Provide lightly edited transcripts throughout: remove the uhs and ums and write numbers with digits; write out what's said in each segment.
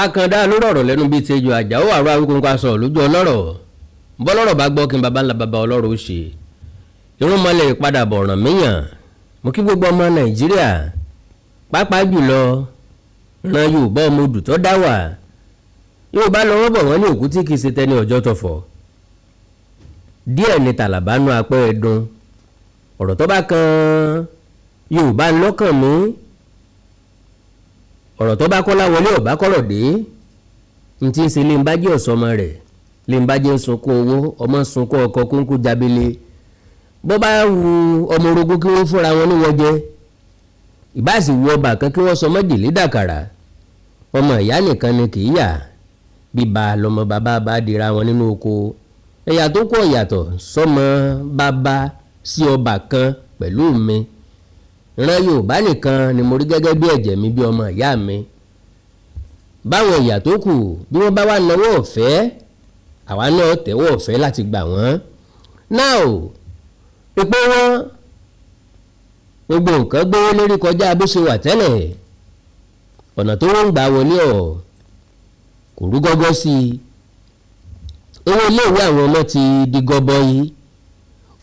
Akàndá lórí ọ̀rọ̀ lẹ́nu bíi tejò Àjàó àrò Awíkonko aṣọ lójú ọlọ́rọ̀. Bọ́lọ́rọ̀ bá gbọ́, kí n baba ńlá baba ọlọ́rọ̀ ó ṣe irúnmọlẹ̀ ìpadàbọ̀ ọ̀ràn míyàn. Mo kí gbogbo ọmọ Nàìjíríà, pàápàá jùlọ ran Yorùbá, ọmọ odù tó dá wà. Yorùbá lọ́wọ́ bọ̀, wọ́n ní òkú tí kìí ṣe tẹni ọjọ́ tọ̀fọ̀ díẹ̀ ní tàlàbánú apẹ́ ẹ̀dùn. Ọ̀rọ̀ tó bá kan Yorùbá lọ́kàn mí, ọ̀rọ̀ tó bá kọ́lá wọlé ọ̀bá kọ́rọ̀ dé n tí ń ṣe lè ń bájẹ́ ọ̀sọ́mọ rẹ̀ lè ń bájẹ́ ń sunkún owó ọmọ, ń sunkún ọkọ̀ kúńkú jábélé. Bó bá wu ọmọ orogún kí wọ́n fúnra wọn ní wọ́n jẹ́, ìbáàsì wu ọba kan kí wọ́n sọ májèlé dàkàrà, ọmọ ìyá nìkan ni kì í yà. Bíba lọmọ bàbá bá dira wọn nínú oko, ẹ̀yà tó kọ̀ yàtọ̀ sọmọ bàbá sí ọba kan pẹ̀lú mi. Ìran Yorùbá nìkan ni mo rí gẹ́gẹ́ bí ẹ̀jẹ̀ mi, bí ọmọ ìyá mi. Báwọn ẹ̀yà tó kù bí wọ́n bá wà náwó ọ̀fẹ́, àwa náà tẹ̀wọ́ ọ̀fẹ́ láti gbà wọ́n. Now, pípé wọn gbogbo nǹkan gbówó lérí kọjá bó ṣe wà tẹ́lẹ̀, ọ̀nà tó wọ́n ń gbà wọlé ọ̀ kò rú gọ́gọ́ sí i. Owó iléèwé àwọn ọmọ ti di gọbọi,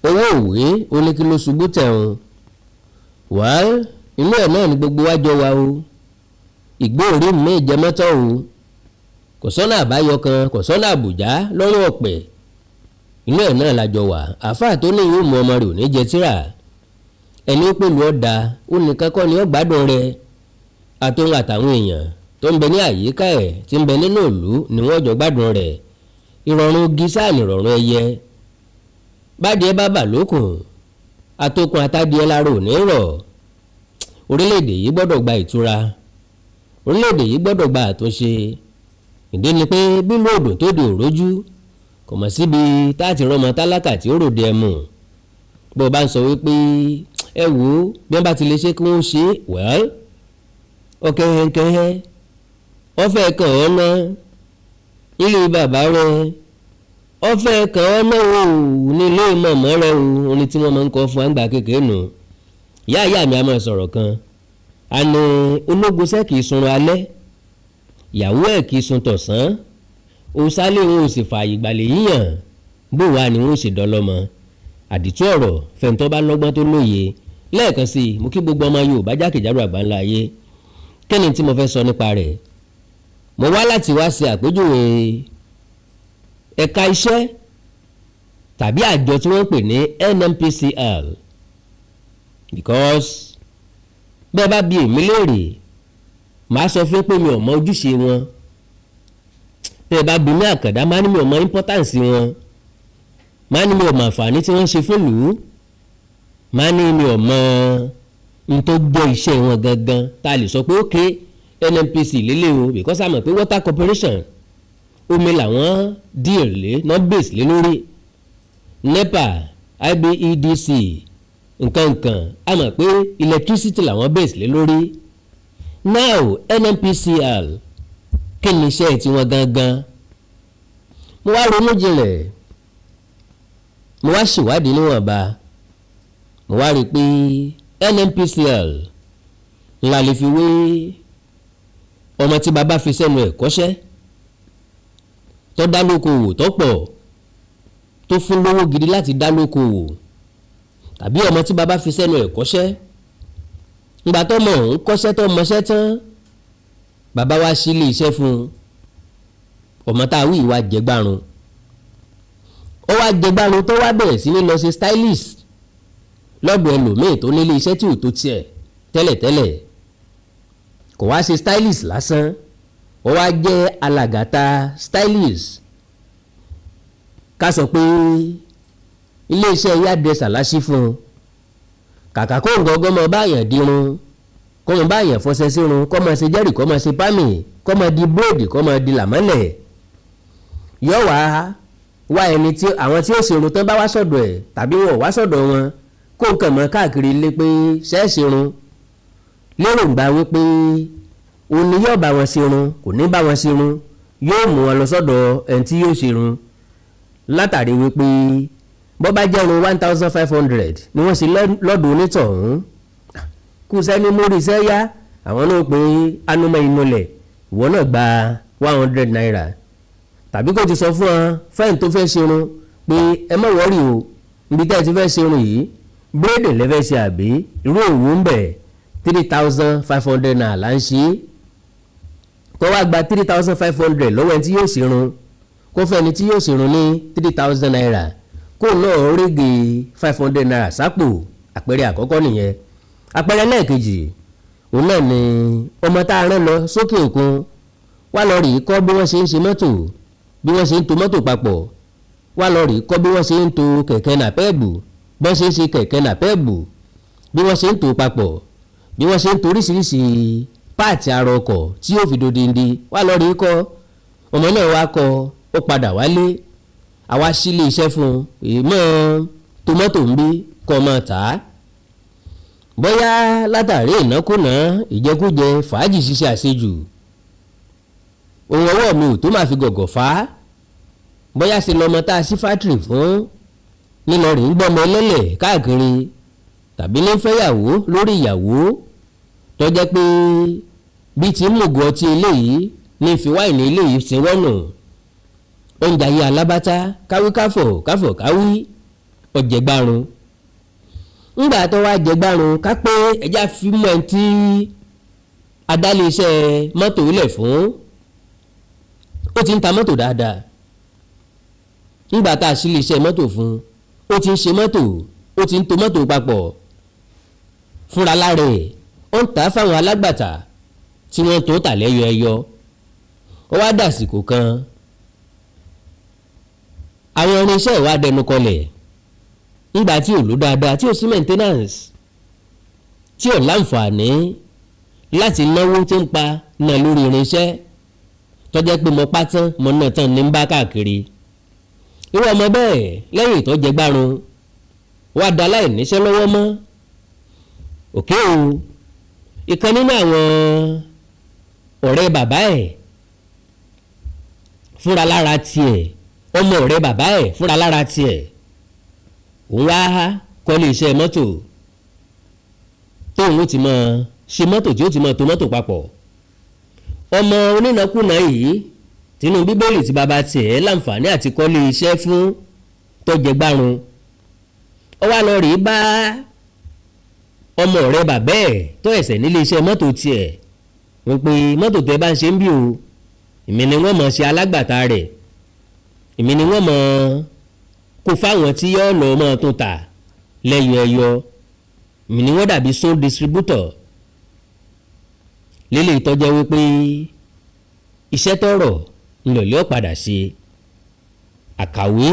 owó òwe ó ní kí ló ṣubú tẹ̀hún. Wàá inú ẹ̀ náà ni gbogbo wa jọ wa o. Ìgbó orí mi ìjẹmọ́tọ́ o, kò sọ́nà àbáyọ kan, kò sọ́nà àbùjá lọ́rùn ọ̀pẹ̀. Inú ẹ̀ náà la jọ wà. Àáfàá tó ní yóò mú ọmọ rẹ̀ ò ní jẹ tíra. Ẹni ó pèlú ọ̀dà ó nìkan kọ́ ni ó gbádùn rẹ̀, àtòun àtàwọn èèyàn tó ń bẹ ní àyíká ẹ̀ tí ń bẹ nínú ìlú ni wọ́n jọ gbádùn rẹ̀. Ìrọ̀rùn igi sáà nìrọ̀rùn ẹyẹ. Bádìẹ bá bà lókun, àtòkùn àtàdìẹ lára ò ní rọ̀. Orílẹ̀-èdè yìí gbọ́dọ̀ gba ìtura, orílẹ̀-èdè yìí gbọ́dọ̀ gba àtúnṣe. Ìdí ni pé bílù òdò tó di òrójú, kò mọ̀ síbi tá a ti rọmọ tálákà tí ó ròde ẹ̀mù. Bó o bá ń sọ wípé ẹ wò ó, bí wọ́n bá ti lè ṣe kí wọ́n ṣe, well, ọ̀kẹ́hẹ́kẹ́hẹ́ wọ́n fẹ́ kàn ọ́ ná nílé bàbá rẹ, wọ́n fẹ́ kàn ọ́ ná o nílé mọ̀mọ́ rẹ o. Orin tí wọ́n máa ń kọ́ fún àgbà kékeré nù. Ìyá ìyá mi a máa sọ̀rọ̀ kan, àní ológun sẹ́ kì í sunrun alẹ́, ìyàwó ẹ̀ kì í sun tọ̀sán, òsálẹ̀ òun ò sì fààyè gbàlè yíyàn. Bó wà ní wọn ò sì dọ́lọ́mọ. Àdìtú ọ̀rọ̀ fẹ̀ǹtọ́ bá lọ́gbọ́n tó lóye. Lẹ́ẹ̀kan sí i, mo kí gbogbo ọmọ Yorùbá jákèjádò àgbáńlá ayé. Kí ni tí mo fẹ́ sọ nípa rẹ̀? Mo wá láti wá ṣe àpèjúwe ẹ̀ka iṣẹ́ tàbí àjọ tí wọ́n ń pè ní NNPCL, because bẹ́ẹ̀ bá bi èmi léèrè, màá sọ fún pé mi ò mọ ojúṣe wọn. Bẹ́ẹ̀ bá bi mí àkàndá, máa ní mi ò mọ importance wọn, máa ní mi ò mọ àǹfààní tí wọ́n ṣe fún ìlú, máa ní mi ò mọ n tó jẹ́ iṣẹ́ wọn gangan tá a lè sọ pé ok, NNPC lélẹ̀ o, because a mọ̀ pé water corporation, omi làwọn deal lé náà, base lé lórí. NEPA, IBEDC, nǹkan nǹkan, a mọ̀ pé electricity làwọn base lé lórí. Now, NNPCL, kí ni iṣẹ́ tiwọn gangan? Mo wá ronú jinlẹ̀, mo wá ṣèwádìí níwọ̀nba, mo wá rí i pé NNPCL ńlá lè fi wé ọmọ tí bàbá fi sẹ́nu ẹ̀ kọ́ṣẹ́, tó dá lókoòwò tó pọ̀, tó fún lówó gidi láti dá lókoòwò, tàbí ọmọ tí bàbá fi sẹ́nu ẹ̀ kọ́ṣẹ́. Ńgbà tó mọ̀ ń kọ́ṣẹ́, tó mọṣẹ́ tán, bàbá wa sí ilé iṣẹ́ fún un. Ọmọ tá a wí ìwà jẹgbárun, ó wá jẹgbárun tó wá bẹ̀rẹ̀ sí ní lọ ṣe stylist lọ́dọ̀ ẹlòmíì tó nílé iṣẹ́ tí ò tó tiẹ̀ tẹ́lẹ̀tẹ́lẹ̀. Kò wá ṣe stylist lásán, ó wá jẹ́ alàgàtà stylist. Ká sọ pé iléeṣẹ́ hairdresser láṣí fún un. Kàkà kó nǹkan mọ báyàn dirun, kó mọ báyàn fọṣẹ sírun, kó mọ ṣe jẹ́rì, kó mọ ṣe perm, kó mọ di braid, kó mọ di làmọ́lẹ̀, yọ wá wá ẹni tí àwọn tí ó ṣerun tán bá wá sọ̀dọ̀ ẹ̀ tàbí wọn ò wá sọ̀dọ̀ wọn, kó nǹkan mọ́ káàkiri ilé pé ṣẹ́ẹ̀ ṣerun, lérògbà wípé òun ni yóò bá wọn ṣerun. Kò ní bá wọn ṣerun, yóò mú wọn lọ sọ́dọ̀ ẹni tí yóò ṣerun, látàrí wípé bó bá jẹ́run 1,500 ni wọ́n ṣe lọ́dọ̀ onítọ̀hún, kú sẹ́ni mórí iṣẹ́ yá, àwọn náà pé anúmọ̀ inúlẹ̀, ìwọ náà gba ₦100, tàbí kó ti sọ fún ọ fẹ́ǹ tó fẹ́ ṣerun pé ẹ má worry o, ibi tẹ́ ẹ ti fẹ́ ṣerun yìí, braid lẹ́fẹ́ ṣe àbí irú òwú ń bẹ̀, ₦3,500 là ń ṣe é. Kó wá gba 3,500 lọ́wọ́ ẹni tí yóò ṣerun, kó fẹ́ ẹni tí yóò ṣerun ní ₦3,000, kó náà rígi ₦500 sápò. Àpẹẹrẹ àkọ́kọ́ nìyẹn. Àpẹẹrẹ lẹ́ẹ̀kejì, òun náà ni ọmọ tá a rán lọ sókè òkun wá lọ rí kọ́ bí wọ́n ṣe ń ṣe mọ́tò, bí wọ́n ṣe ń to mọ́tò papọ̀, wá lọ rí kọ́ bí wọ́n ṣe ń to kẹ̀kẹ́ NAPEP, bí wọ́n ṣe ń ṣe kẹ̀kẹ́ NAPEP, bí wọ́n ṣe ń to papọ̀, bí wọ́n ṣe ń to oríṣiríṣi part ara ọkọ̀ tí yóò fi dodindi, wá lọ rí kọ́. Ọmọ náà wá kọ́, ó padà wálé, àwa sílé iṣẹ́ fún un, ìmọ̀ tomato ń bí kọ́ ọmọ tà á. Bóyá látàrí ìnákúnà, ìjẹkújẹ, fàájì ṣíṣe, àṣejù, ohun ọwọ́ mi ò tó máa fi gọ̀gọ̀ fà á, bóyá ṣe lọ́mọ tá a sí factory fún nílọrin ń gbọ́mọ ẹlẹ́lẹ̀ káàkiri, tàbí ní fẹ́yàwó lórí ìyàwó, tó jẹ́ pé bí ti ń mògùn ọtí eléyìí ní fi wáìnì eléyìí sí wọ́nù, oúnjẹ ayé alábátá, káwí káfọ̀ káfọ̀ káwí, ọ̀jẹ̀gbárun. Ńgbà tó wá jẹgbárun, ká pé ẹja fi mọ́ ẹ tí adálé iṣẹ́ mọ́tò ilẹ̀ fún, ó ti ń ta mọ́tò dáadáa. Ńgbà tá a sí ilé iṣẹ́ mọ́tò fún, ó ti ń ṣe mọ́tò, ó ti ń to mọ́tò papọ̀ fúnra lára ẹ̀, ó ń tà á fáwọn alágbàtà tí wọ́n tó tà lẹ́yọ ẹyọ. Ó wá dàsìkò kan, àwọn irinṣẹ́ ìwà dẹnu kọlẹ̀ ńgbà tí ò lò dáadáa, tí ò sí maintenance, tí ò láǹfààní láti náwó tí ń pa náà lórí irinṣẹ́, tó jẹ́ pé mo pa tán, mo náà tán ní ń bá káàkiri. Irú ọmọ bẹ́ẹ̀, lẹ́yìn ìtọ́jẹ gbárùn, wá da láì níṣẹ́ lọ́wọ́ mọ́. Òkè o, ìkan nínú àwọn ọ̀rẹ́ bàbá ẹ̀ fúnra lára tiẹ̀, ọmọ ọ̀rẹ́ bàbá ẹ̀ fúnra lára tiẹ̀, òun wá kọ́lé iṣẹ́ mọ́tò tóun ó ti mọ ṣe mọ́tò, tí ó ti mọ tó mọ́tò papọ̀. Ọmọ onínàkúnà yìí tinú Bíbélì tí bàbá tiẹ̀ láǹfààní àti kọ́lé iṣẹ́ fún tọ́jẹgbárun, ó wá lọ rèé bá ọmọ ọ̀rẹ́ bàbá ẹ̀ tó ẹ̀sẹ̀ nílé iṣẹ́ mọ́tò tiẹ̀ wọ́n pé mọ́tò tẹ́ bá ń ṣe ń bí o, èmi ni wọ́n mọ̀ ṣe alágbàtà rẹ̀, èmi ni wọ́n mọ̀ kó fáwọn tí yóò lọ mọ́ tó tà lẹ́yọ ẹyọ, èmi ni wọ́n dàbí sole distributor lélẹ̀. Ìtọ́jẹ́ wípé iṣẹ́ tọrọ ńlọ̀lẹ́ ọ̀padà ṣe. Àkàwé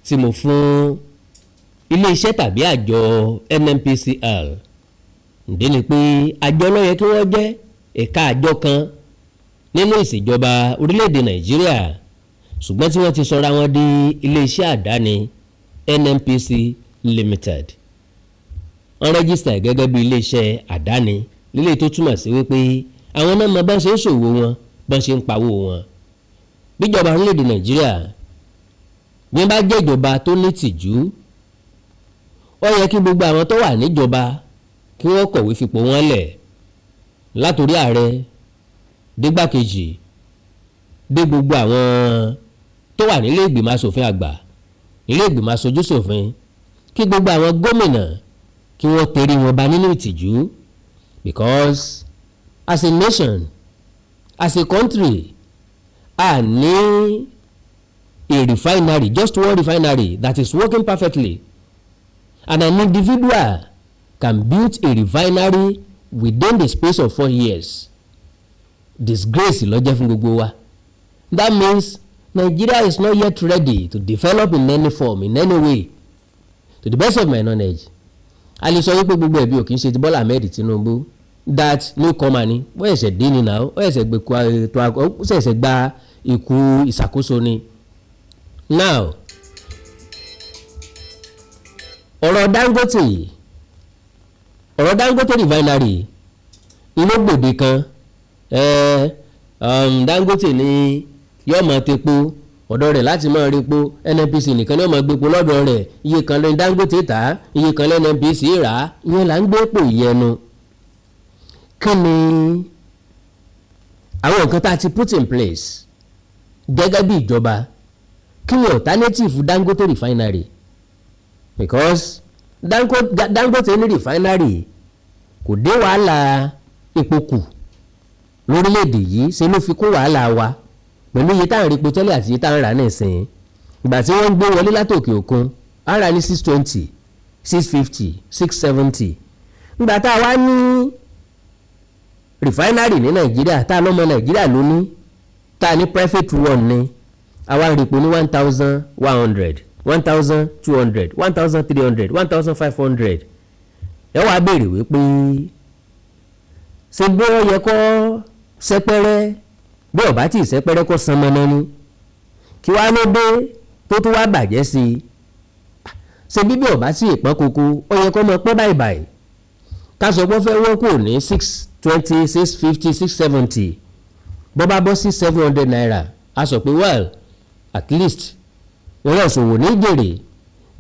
tí mo fún iléeṣẹ́ tàbí àjọ NNPCL ǹdí ni pé àjọ ló yẹ kí wọ́n jẹ́ ẹ̀ka àjọ kan nínú ìṣèjọba orílẹ̀-èdè Nàìjíríà, ṣùgbọ́n tí wọ́n ti sọra wọn di iléeṣẹ́ àdáni, NNPC Limited. Wọ́n register gẹ́gẹ́ bí iléeṣẹ́ àdáni lílé, tó túmọ̀ sí wípé àwọn náà mọ bá ń ṣe ń ṣòwò wọn, bá ń ṣe ń pawó wọn. Bíjọba orílẹ̀-èdè Nàìjíríà bí wọ́n bá jẹ́ ìjọba tó ní tìjú, ó yẹ kí gbogbo àwọn tó wà níjọba kí wọ́n kọ̀wé fipò wọn lẹ̀, látòrí ààrẹ dégbàkejì dé gbogbo àwọn tó wà nílé ìgbìmọ̀ asòfin àgbà, nílé ìgbìmọ̀ aṣojú ṣòfin, kí gbogbo àwọn gómìnà kí wọ́n tẹrí wọn ba nínú ìtìjú, because as a nation, as a country, a ní a refinery, just one refinery that is working perfectly, and an individual can build a refinery within the space of 4 years. Disgrace ló jẹ́ fún gbogbo wa. That means Nigeria is not yet ready to develop in any form, in any way. To the best of my knowledge, a lè sọ wípé gbogbo ẹ̀bí ò kì í ṣe ti Bọ́lá Ahmed Tinubu, that newcomer ni, ó ṣẹ̀ṣẹ̀ dé ni náà, ó ṣẹ̀ṣẹ̀ gbé ó ṣẹ̀ṣẹ̀ gba ikú ìṣàkóso ni. Now, ọ̀rọ̀ Dangote, ọ̀rọ̀ Dangote refinery inú gbòde kan, Dangote ní yóò máa tepo ọ̀dọ̀ rẹ̀ láti máa repo, NNPC nìkan ní ó máa gbépo lọ́dọ̀ rẹ̀, iye kan lẹ́ni Dangote tà á, iye kan lẹ́ni NNPC rà á. Ìyẹn là ń gbé pò yẹnu. Kí ni Àwọn nǹkan tá a ti put in place gẹ́gẹ́ bí ìjọba, kí ni alternative Dangote refinery? Because Dangote ní refinery kò dé wàhálà epo kù lórílẹ̀‐èdè yìí, ṣe ló fi kún wàhálà wa pẹ̀lú iye tá à ń rí epo tẹ́lẹ̀ àti iye tá à ń rà nísìnyí. Ìgbà tí wọ́n ń gbé wọlé látòkè òkun, á rà ní 620, 650, 670. Ìgbà tá a wá ní refinery ní Nàìjíríà, tá a lọ́mọ Nàìjíríà ló ní, tá a ní private one ní, àwa ń rí epo ní 1,100, 1,200, 1,300, 1,500. Ẹ wàá béèrè wípé ṣé bí ó yẹ kó sẹ́pẹ́rẹ́, bí ó bá tí ì sẹ́pẹ́rẹ́ kó san mọ́nà ni, kí wàá ló dé tó tún wá bàjẹ́ sí i? Ṣé bí ó bá tí ì pọ́n koko, ó yẹ kó mọ pọ́n báyìí báyìí? Ká sọ pé ó fẹ́ wọ́n kò ní 620, 650, 670, bó bá bọ́ sí ₦700, a sọ pé well, at least ìran ìṣòwò ní jèrè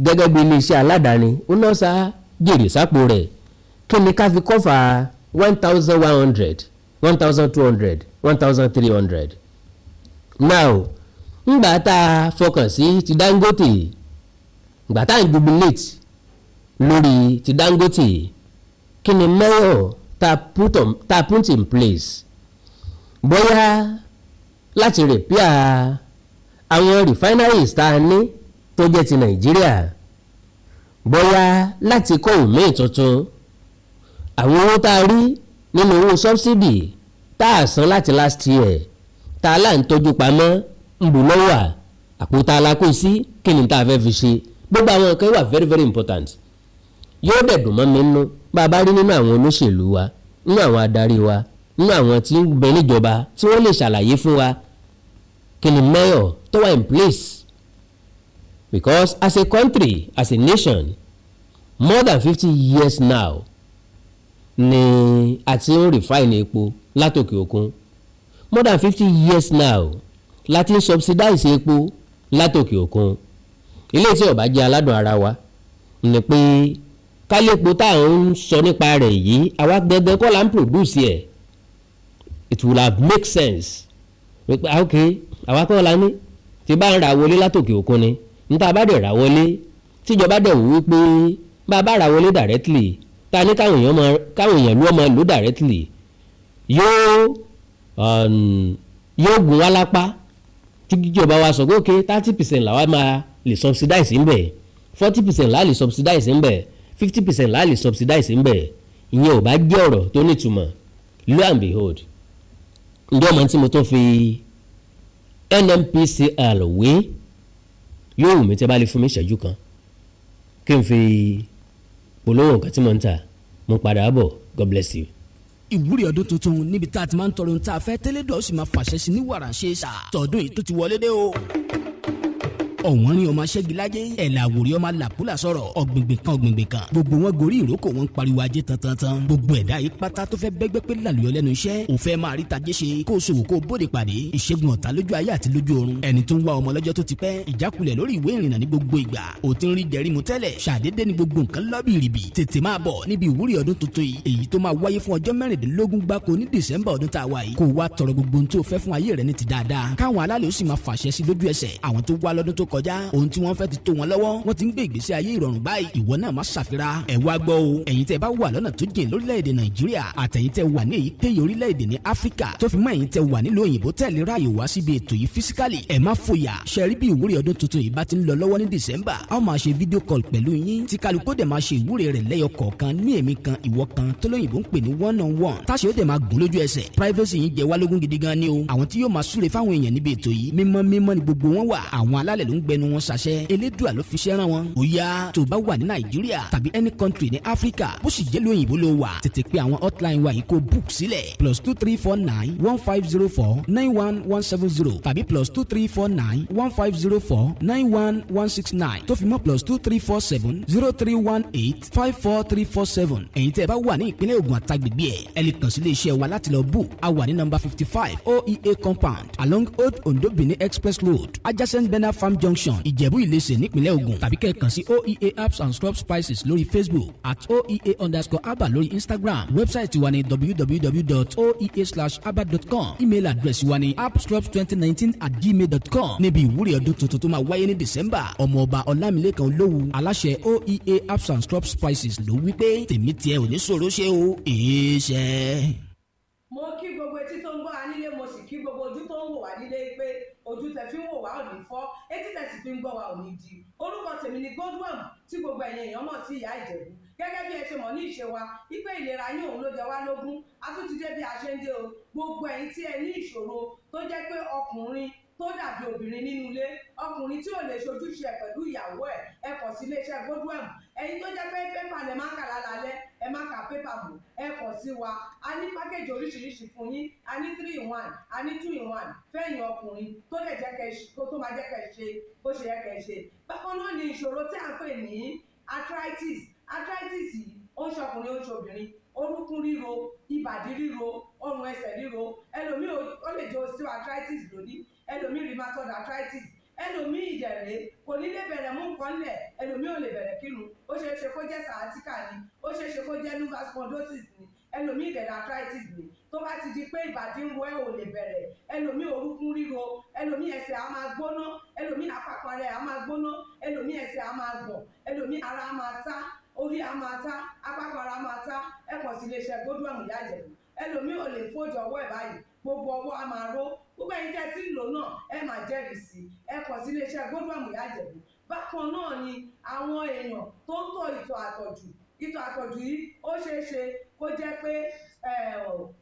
gẹ́gẹ́ bí iléeṣẹ́ aládàáni, ó náà sá jèrè sápò rẹ̀. Kí ni ká fi cover 1,100, 1,200, 1,300? Now, ngbà tá a fọkàn sí ti Dangote, ngbà tá a ń jubilate lórí ti Dangote, kí ni measure tá a put in place bóyá láti repair àwọn refineries tá a ní tó jẹ́ ti Nàìjíríà, bóyá láti kọ́ òmíì tuntun? Àwọn owó tá a rí nínú owó subsidy tá a san láti last year, tá a là ń tọ́jú pamọ́, ń bù lọ́wọ́ àpò tá a la kó sí, kí ni tá a fẹ́ fi ṣe? Gbogbo àwọn nǹkan wà very very important. Yóò dẹ̀ dùn mọ́ mi nínú bá a bá rí nínú àwọn olóṣèlú wa, nínú àwọn adarí wa, nínú àwọn tí ń bẹ níjọba, tí wọ́n lè ṣàlàyé fún wa kí ni measure tó wà in place, because as a country, as a nation, more than 50 years now ni a ti ń refine epo látòkè òkun. More than 50 years now la ti ń subsidize epo látòkè òkun. Ilé tí ó bá jẹ́ aládùn ara wa ni pé kálépo tá à ń sọ nípa rẹ̀ yìí, àwa gbẹgbẹ kọ́ la ń produce ẹ̀. It will have make sense wípé, ah, ok, àwa kọ́ la ní tí bá ń ra wọlé látòkè òkun ni. Níta bá dẹ̀ ra wọlé, tíjọba dẹ̀ wò wípé bá a bá ra wọlé directly, ta ní káwọn èèyàn mọ, káwọn èèyàn ló mọ lò directly, yóò gùn wá lápá. Tí kíjọba wa sọ pé ok, 30% làwa máa lè subsidize ń bẹ̀, 40% là lè subsidize ń bẹ̀, 50% là lè subsidize ń bẹ̀, ìyẹn ò bá jẹ́ ọ̀rọ̀ tó nítumọ̀. Lo and behold, ǹjẹ́ ọmọ tí mo tó fi NNPCL wé, yóò wù mí tí ẹ bá lè fún mi ìṣẹ́jú kan kí n fi polówó nǹkan tí mo ń tà. Mo padà bọ̀. God bless you. Ìwúrí ọdún tuntun níbi tá a ti máa ń tọrọ ohun tá a fẹ́ tẹ́lẹ̀ dọ̀, ó sì máa fàṣẹ sí ní wàrà ṣe é sà. Tọdún yìí tó ti wọlé dé o. Ọ̀wọ́n rí ọmọ aṣẹ́gilájẹ́, ẹ̀là àwòrí ọmọ làkúlà sọ̀rọ̀, ọ̀gbìngbìn kan ọ̀gbìngbìn kan, gbogbo wọn gorí ìrókò, wọn ń pariwo ajé tantantan. Gbogbo ẹ̀dá yìí pátá tó fẹ́ bẹ́gbẹ́ pé làlùyọ lẹ́nu iṣẹ́, ò fẹ́ máa rí tajé ṣe, kó o ṣòwò, kó o bóde pàdé, ìṣègùn ọ̀tá lójú ayé àti lójú ọ̀run, ẹni tó ń wá ọmọ lọ́jọ́ tó ti pẹ́, ìjákulẹ̀ lórí ìwé ìrìnnà ní gbogbo ìgbà, ò ti ń rí jẹ̀rí mu tẹ́lẹ̀, ṣàdédé ní gbogbo nǹkan lọ́bìrìbì, tètè máa bọ̀ níbi ìwúrí ọdún tuntun yìí, èyí tó máa wáyé fún ọjọ́ 16 gbáko ní December ọdún tá a wà yìí, kó o wá tọrọ gbogbo ohun tó fẹ́ fún ayé rẹ ní ti dáadáa, káwọn alálẹ̀ ó sì máa fàṣẹ sí lójú ẹsẹ̀. Àwọn tó wá lọ́dún tó kọjá, ohun tí wọ́n fẹ́ ti tó wọn lọ́wọ́, wọ́n ti ń gbé ìgbésí ayé ìrọ̀rùn báyìí. Ìwọ náà má ṣàfira ẹ̀ wá gbọ́ o. Ẹ̀yin tẹ́ bá wà lọ́nà tó jìn lórílẹ̀‐èdè Nàìjíríà, àtẹ̀yin tẹ́ wà ní èyíkéyìí orílẹ̀-èdè ní Áfíríkà, tó fi mọ́ ẹ̀yin tẹ́ wà nílùú òyìnbó tẹ̀lé ráàyè wá síbi ètò yìí physically, ẹ̀ má fòyà. Ṣe rí bí ìwúrí ọdún tuntun yìí bá ti ń lọ lọ́wọ́ ní December, a ó máa ṣe video call pẹ̀lú yín, tí kálukú dẹ̀ máa ṣe ìwúrí rẹ̀ lẹ́yọ kọ̀ọ̀kan ní èmi kan ìwọ kan, tó lóyìnbó ń pè ní one on one, táṣe ó dẹ̀ máa gùn lójú ẹsẹ̀. Privacy yín jẹ́ wá lógún gidi gan ni o. Àwọn tí yóò máa súre fáwọn èèyàn níbi ètò yìí, mímọ́ mímọ́ ni gbogbo wọn wà. Àwọn alálẹ̀ ló ń gbẹnu wọn ṣàṣẹ, Elédùà ló fi ṣẹ́ rán wọn. Ó yá, tó bá wà ní Nàìjíríà tàbí any country ní Áfíríkà, bó sì jẹ́ lóyìnbó ló wà, tètè pé àwọn hotline wa yìí kó book sílẹ̀: +234 915 049 1170 tàbí +234 915 049 1169, tó fi mọ́ +234 703 185 4347. Ẹ̀yin tẹ́ ẹ bá wà ní ìpínlẹ̀ Ògùn àtàgbègbè ẹ̀, ẹ lè kàn sí ilé iṣẹ́ wa láti lọ book. A wà ní number 55 OEA compound, along Old Ondo Benin Express Road, adjacent Bena Farm Junction. Junction, Ìjẹ̀bú Ìlẹsẹ̀, nípínlẹ̀ Ògùn, tàbí kẹ́ ẹ kàn sí OEA Herbs and Scrub Spices lórí Facebook, @oea_herbal lórí Instagram. Website wa ní www.oea/herbal.com. Email address wa ní herbscrubs2019@gmail.com. Níbi ìwúrí ọdún tuntun tó máa wáyé ní December, Ọmọọba Ọlámilẹ́kan Olówù, aláṣẹ OEA Herbs and Scrub Spices, ló wí pé tèmi tiẹ̀ ò ní ṣòro ṣe o, èé ṣe. Mo kí gbogbo etí tó ń gbọ́ wa nílé, mo sì kí gbogbo ojú tó ń wò wá nílé pé ojú tẹ fi ń wò wá ò ní fọ́, etí tẹ sì fi ń gbọ́ wa ò ní di. Orúkọ tèmi ni Godwin, tí gbogbo ẹ̀yin èèyàn mọ̀ sí Ìyá Ìjẹ̀bú. Gẹ́gẹ́ bí ẹ ṣe mọ̀ ní ìṣe wa wípé ìlera yín òun ló jẹ wá lógún, a tún ti dé bí a ṣe ń dé o. Gbogbo ẹ̀yin tí ẹ ní ìṣòro tó jẹ́ pé ọkùnrin tó dàbí obìnrin nínú ilé, ọkùnrin tí ò lè ṣojúṣe ẹ pẹ̀lú ìyàwó ẹ̀, ẹ kàn sí iléeṣẹ́ Godwin. Ẹ̀yin tó jẹ́ pé pépà lẹ máa ń kà lálálẹ́, ẹ má ka pépà mọ́, ẹ kàn sí wa. A ní package oríṣiríṣi fún yín. A ní three in one, a ní two in one fẹ́yìn ọkùnrin tó lè jẹ́ kẹ́ tó máa jẹ́ kẹ́ ṣe bó ṣe yẹ kẹ́ ṣe. Bákan náà ni ìṣòro tí à ń pè ní arthritis. Arthritis yìí, ó ń ṣọkùnrin, ó ń ṣobìnrin. Orúnkún ríro, ìbàdí ríro, ọrùn ẹsẹ̀ ríro. Ẹlòmíì, ó lè jẹ́ osteoarthritis lónìí, ẹlòmíì rheumatoid arthritis, ẹlòmíì ìdẹ̀rẹ̀ kò ní lè bẹ̀rẹ̀ mú nǹkan lẹ̀, ẹlòmíì ò lè bẹ̀rẹ̀ kírun. Ó ṣeé ṣe kó jẹ́ sciatica ni, ó ṣeé ṣe kó jẹ́ lumbar spondylosis ni, ẹlòmíì ìdẹ̀rẹ̀ arthritis ni. Tó bá ti di pé ìbàdí ń ro ẹ́, ò lè bẹ̀rẹ̀, ẹlòmíì orúnkún ríro, ẹlòmíì ẹsẹ̀ á máa gbóná, ẹlòmíì àpapọ̀ rẹ̀ á máa gbóná, ẹlòmíì ẹsẹ̀ á máa gbọ̀n, ẹlòmíì ara á máa tá, orí á máa tá, apákan ara máa tá, ẹ kàn sí iléeṣẹ́ Godwin Ìyá Ìjẹ̀bú. Ẹlòmíì ò lè fold ọwọ́ ẹ̀ báyìí, gbogbo ọwọ́ á máa ró. Gbogbo ẹ̀yin tẹ́ tí ń lò náà, ẹ máa jẹ́rìí sí. Ẹ kàn sí iléeṣẹ́ Godwin Ìyá Ìjẹ̀bú. Bákan náà ni àwọn èèyàn tó ń tọ̀ ìtọ̀ àtọ̀jù. Ìtọ̀ àtọ̀jù yìí, ó ṣeé ṣe kó jẹ́ pé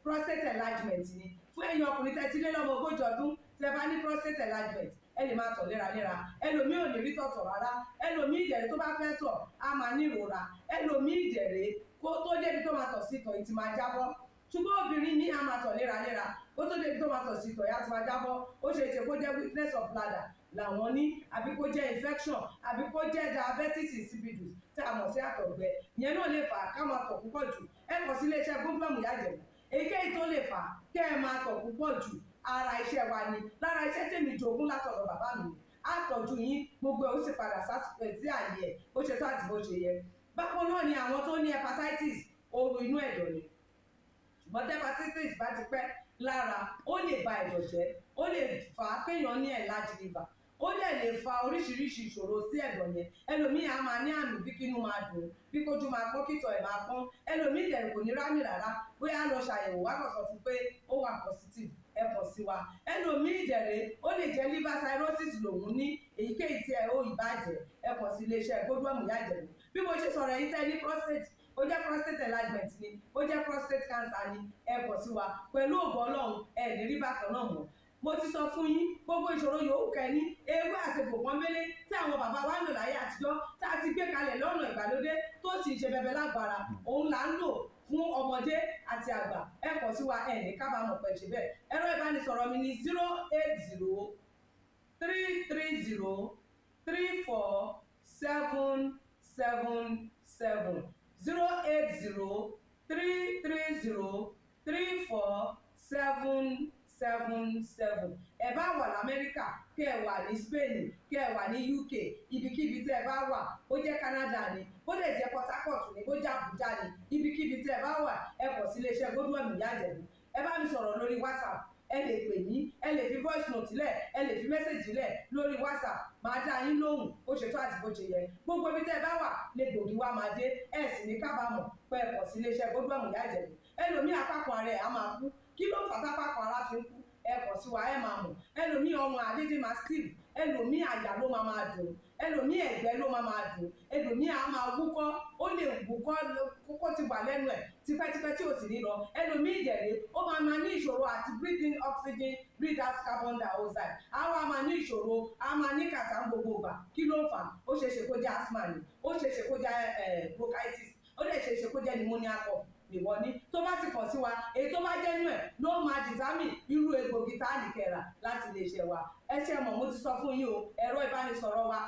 prostate enlargement ni. Fún ẹ̀yin ọkùnrin tẹ́ ti lé lọ́mọ 40 ọdún, tẹ́ bá ní prostate enlargement, ẹ lè máa tọ̀ léraléra. Ẹlòmíì ò ní rí tọ̀tọ̀ rárá. Ẹlòmíì ìdẹ̀rẹ̀, tó bá fẹ́ tọ̀, á máa ní ìrora. Ẹlòmíì ìdẹ̀rẹ̀, kó tó débi tó máa tọ̀ sí, ìtọ̀ yìí ti máa jábọ́. Ṣùgbọ́n obìnrin ní, á máa tọ̀ léraléra, kó tó débi tó máa tọ̀ sí, ìtọ̀ yìí á ti máa jábọ́. Ó ṣe é ṣe kó jẹ́ weakness of bladder làwọn ní, àbí kó jẹ́ infection, àbí kó jẹ́ diabetes insipidus tí a mọ̀ sí àtọ̀gbẹ. Ìyẹn náà lè fà á ká máa tọ̀ púpọ̀ jù. Ẹ kàn sí iléeṣẹ́ Godwin Ìyá Ìjẹ̀bú. Èyíkéyìí tó lè fà á kẹ́ ẹ máa tọ̀ púpọ̀ jù, ara iṣẹ́ wa ni. Lára iṣẹ́ tèmi jogún látọ̀dọ̀ bàbá mi ni. Á tọ́jú yín, gbogbo ẹ̀ ó sì padà sásìkò sí àyè ẹ̀ bó ṣe tó àti bó ṣe yẹ. Bákan náà ni àwọn tó ní hepatitis, ooru inú ẹ̀dọ̀ ni. Ṣùgbọ́n tí hepatitis bá ti pẹ́ lára, ó lè ba ẹ̀dọ̀ jẹ́, ó lè fà á kéèyàn ní enlarged liver, ó dẹ̀ lè fa oríṣiríṣi ìṣòro sí ẹ̀dọ̀ yẹn. Ẹlòmíì á máa ní àmì bí kínú máa dùn, bí kójú máa pọ́n, kítọ̀ ẹ̀ máa pọ́n. Ẹlòmíì dẹ̀ kò ní rámì rárá, bóyá lọ ṣàyẹ̀wò, wá kàn sọ fún pé ó wà positive, ẹ kàn sí wa. Ẹlòmíì dẹ̀rẹ̀, ó lè jẹ́ liver cirrhosis lòun ní. Èyíkéyìí tí ẹ ó ìbàjẹ́, ẹ kàn sí iléeṣẹ́ Godwin Ìyá Ìjẹ̀bú. Bí mo ṣe sọ̀rọ̀ yìí, tẹ́ ní prostate, ó jẹ́ prostate enlargement ni, ó jẹ́ prostate cancer ni, ẹ kàn sí wa. Pẹ̀lú ògo Ọlọ́run, ẹ ní rí bákan náà mọ́. Mo ti sọ fún yín, gbogbo ìṣòro yòówù kẹ́ni, ewé àti egbò pọ́nbélé tí àwọn bàbá wa ń lò láyé àtijọ́, tá a ti gbé kalẹ̀ lọ́nà ìgbàlódé, tó sì ń ṣe bẹbẹ lágbára, òun là ń lò fún ọmọdé àti àgbà. Ẹ kàn sí wa, ẹ ní kábàámọ̀ pẹ̀ ṣe bẹ́ẹ̀. Ẹ̀rọ ìbánisọ̀rọ̀ mi ní 08033034777, 08033034777. Ẹ bá wà lamẹ́ríkà, kẹ́ ẹ wà ní Spain, kẹ́ ẹ wà ní UK, ibikíbi tẹ́ ẹ bá wà, ó jẹ́ Canada ni, ó lè jẹ́ Port Harcourt ni, ó jẹ́ Abuja ni, ibikíbi tẹ́ ẹ bá wà, ẹ kàn sí iléeṣẹ́ Godwin Ìyá Ìjẹ̀bú. Ẹ bá mi sọ̀rọ̀ lórí WhatsApp, ẹ lè pè mí, ẹ lè fi voice note lẹ̀, ẹ lè fi message lẹ̀ lórí WhatsApp, máa dá yín lóhùn bó ṣe tó àti bó ṣe yẹ. Gbogbo ibi tẹ́ ẹ bá wà lè gbòógì wá máa dé, ẹ sì ní kábàámọ̀ pé ẹ kàn sí iléeṣẹ́ Godwin Ìyá Ìjẹ̀bú. Ẹlòmíì, apákan ara ẹ̀ á máa kú. Kí ló fà tápákan ara fi ń kú? Ẹ kàn sí wa, ẹ máa mọ̀. Ẹlòmíì, ọrùn àdédé máa stiff, ẹlòmíì àyà ló máa máa dùn, ẹlòmíì ẹ̀gbẹ́ ló máa máa dùn, ẹlòmíì á máa wúkọ́, ó lè wúkọ́ kókó ti wà lẹ́nu ẹ̀ tipẹ́tipẹ́ tí ò sì ní lọ. Ẹlòmíì ìdẹ̀rẹ̀, ó máa máa ní ìṣòro àti breathe in oxygen, breathe out carbon dioxide, á wá máa ní ìṣòro, á máa ní kàtà gbogbo ìgbà. Kí ló ń fà? Ó ṣeé ṣe kó jẹ́ asthma ni, ó ṣeé ṣe kó jẹ́ bronchitis, ó lè ṣeé ṣe kó jẹ́ pneumonia cough nìwọ ní. Tó bá ti kàn sí wa, èyí tó bá jẹ́ nú ẹ̀ ló máa determine irú egbògi tá a lè kẹ̀rà láti lè ṣe wa. Ẹ ṣe mọ̀, mo ti sọ fún yín o. Ẹ̀rọ ìbánisọ̀rọ̀ wa,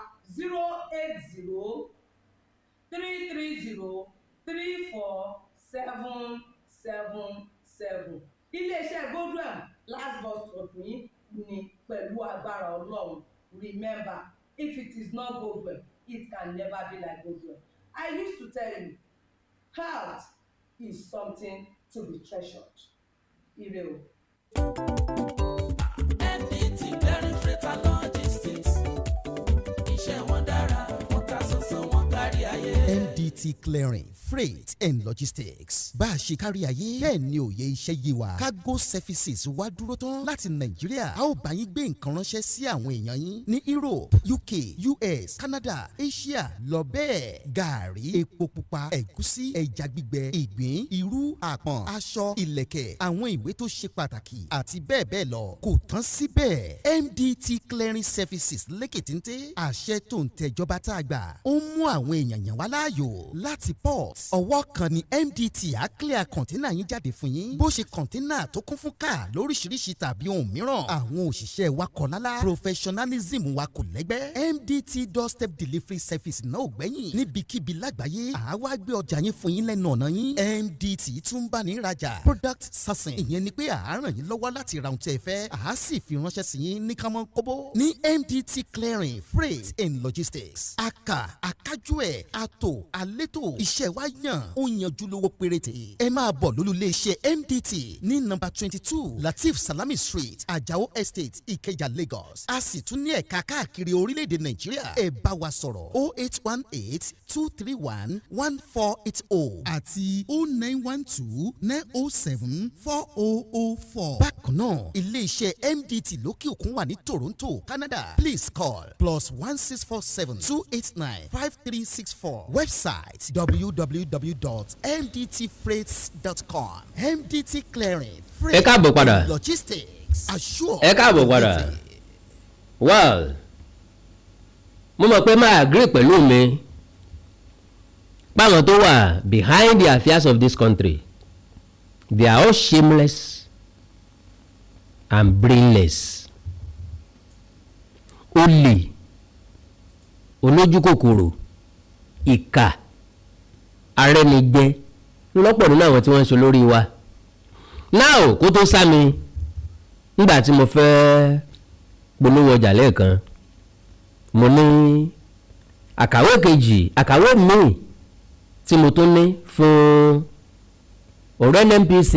08033034777. Iléeṣẹ́ Godwin, last bus stop yín ni pẹ̀lú agbára Ọlọ́run. Remember, If it is not Goldwell, it can never be like Goldwell. I used to tell you, health is something to be treasured. Ire o. MDT Clearing Freight and Logistics, iṣẹ́ wọn dára, wọ́n ta sánsán, wọ́n kárí ayé. MDT Clearing Freight and Logistics, bá a ṣe kárí ayé bẹ́ẹ̀ ni òye iṣẹ́ yé wa. Cargo services wá dúró tán láti Nàìjíríà. A ó bá yín gbé nǹkan ránṣẹ́ sí àwọn èèyàn yín ní Europe, UK, US, Canada, Asia lọ bẹ́ẹ̀. Gàárì, epo pupa, ẹ̀gúsí, ẹja gbígbẹ, ìgbín, irú, àpọ̀n, aṣọ, ìlẹ̀kẹ̀, àwọn ìwé tó ṣe pàtàkì àti bẹ́ẹ̀ bẹ́ẹ̀ lọ. Kò tán síbẹ̀, MDT Clearing Services lékè téńté. Àṣẹ tó ń tẹjọba tá a gbà ó ń mú àwọn èèyàn yàn wá láàyò láti port. Ọwọ́ kan ni MDT á clear container yín jáde fún yín, bó ṣe container tó kún fún káà lóríṣiríṣi tàbí ohun mìíràn. Àwọn òṣìṣẹ́ wa kọ̀ lálá, professionalism wa kò lẹ́gbẹ́. MDT doorstep delivery service náà ò gbẹ́yìn. Níbikíbi lágbàáyé, àwa gbé ọjà yín fún yín lẹ́nu ọ̀nà yín. MDT tún bá ní rajà, product sourcing, ìyẹn ni pé à á ràn yín lọ́wọ́ láti ra ohun tí ẹ fẹ́, à á sì fi ránṣẹ́ sí yín ní kánmọ́ kóbó. Ní MDT Clearing Freight and Logistics, aka akájú ẹ̀ àtò àlétò, iṣẹ́ wa yàn, ó yanjú, lówó péréte. Ẹ máa bọ̀ lólú iléeṣẹ́ MDT ní nọ́mbà 22, Lateef Salami Street, Ajao Estate, Ìkẹjà, Lagos. A sì tún ní ẹ̀ka káàkiri orílẹ̀-èdè Nàìjíríà. Ẹ bá wa sọ̀rọ̀ 08182311480 àti 09129074004. Bákan náà, iléeṣẹ́ MDT lókè òkun wà ní Toronto, Canada. Please call +16472895364. Website www.mdtfreights.com. MDT Clearing Ẹ káàbọ̀ padà. Logistics, assure. Ẹ káàbọ̀ padà. Well, mo mọ̀ pé máa agree pẹ̀lú mi páwọn tó wà behind the affairs of this country, they are all shameless and brainless, olè, olójúkòkòrò, ìkà, arẹ́nijẹ lọ́pọ̀ nínú àwọn tí wọ́n ń ṣe lórí wa. Now, kó tó sá mi nígbà tí mo fẹ́ polówó ọjà lẹ́ẹ̀kan, mo ní àkàwé kejì, àkàwé míì tí mo tún ní fún ọ̀rọ̀ NNPC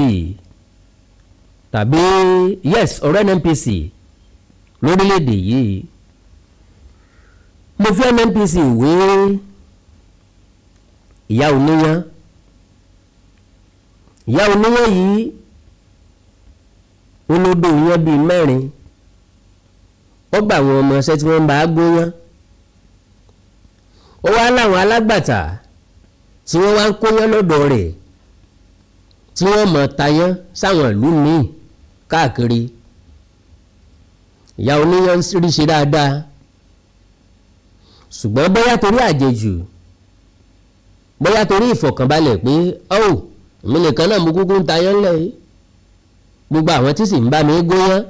tàbí, yes, ọ̀rọ̀ NNPC lórílẹ̀‐èdè yìí. Mo fi NNPC wé ìyá oníyán. Ìyá oníyán yìí, olódò yán bíi mẹ́rin. Ó gbà àwọn ọmọ iṣẹ́ tí wọ́n ń bá a gúnyán. Ó wá láwọn alágbàtà tí wọ́n wá ń kóyán lọ́dọ̀ rẹ̀, tí wọ́n mọ̀ tayán sáwọn ìlú míì káàkiri. Ìyá oníyán rí ṣe dáadáa, ṣùgbọ́n bóyá torí àjèjì, bóyá torí ìfọ̀kànbalẹ̀ pé ọ́ èmi nìkan náà mo kúkú ń tayán lẹ̀ yìí, gbogbo àwọn tí sì ń bá mi gúnyán,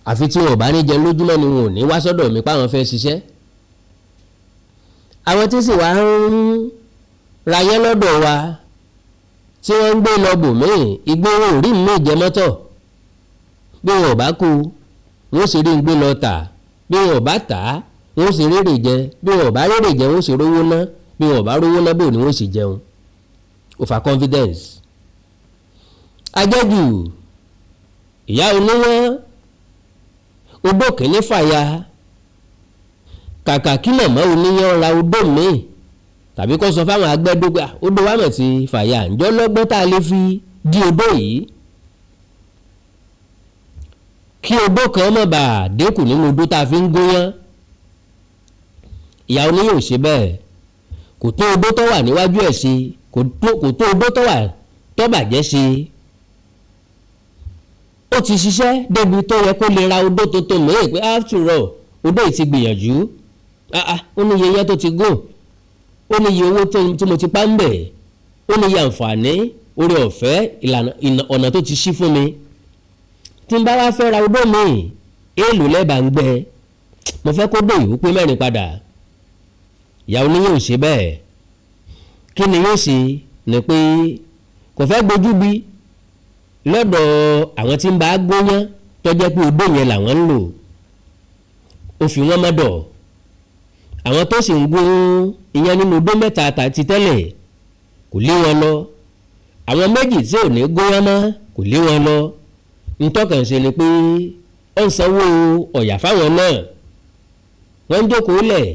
àfi tí wọn ò bá ní jẹun lójúmọ́ ni wọn ò ní wá sọ́dọ̀ mi páwọn fẹ́ ṣiṣẹ́. Àwọn tí sì wá ń rayẹ́ lọ́dọ̀ wa tí wọ́n ń gbé lọ bòmíì, igbó wọn ò rí míì jẹ mọ́tọ̀. Bí wọn ò bá kú, wọn ó sì rí ń gbé lọ tà. Bí wọn ò bá tà á, wọn ó sì rérè jẹ. Bí wọn ò bá rérè jẹ, wọn ó sì rówó ná. Bí wọn ò bá rówó ná, bò ní wọn ó sì jẹun? Over confidence, ajẹ́jù. Ìyá oníwọ́n, odó kìíní fàya. Kàkà kí màmá oníyàn ra odó míì tàbí kó sọ fáwọn agbẹ́dógbà, odó wa mọ̀ ti fàya, ǹjọ́ lọ́gbọ́n tá a lè fi dí odó yìí kí odó kan má bàa dínkù nínú odó tá a fi ń gúnyán? Ìyá oníyàn ò ṣe bẹ́ẹ̀. Kò tó odó tó wà níwájú ẹ̀ ṣe, kò tó odó tó wà tó bàjẹ́ ṣe. Ó ti ṣiṣẹ́ débi tó yẹ kó lè ra odó tuntun míì pé after all, odó yìí ti gbìyànjú. Ó ní iye yẹn tó ti gùn, ó ní iye owó tí mo ti pa ń bẹ̀, ó ní iye àǹfààní, oore ọ̀fẹ́, ìlànà ọ̀nà tó ti ṣí fún mi. Tí n bá wá fẹ́ ra odó míì, èèlò lẹ́bàá ń gbẹ, mo fẹ́ kó dòyìí pé mẹ́rin padà. Ìyá oníyàn ò ṣe bẹ́ẹ̀. Kí ni yóò ṣe ni pé kò fẹ́ gbójú bí lọ́dọ̀ àwọn tí ń bá gbóyán, tó jẹ́ pé odó yẹn làwọn ń lò. Ó fi wọ́n mọ́dọ̀. Àwọn tó sì ń gún iyán nínú odó mẹ́ta àti tẹ́lẹ̀, kò lé wọn lọ. Àwọn méjì tí ò ní gúnyán mọ́, kò lé wọn lọ. Ntọ́kàn ṣe ni pé ó ń sanwó ọ̀yà fáwọn náà. Wọ́n ń jókòó lẹ̀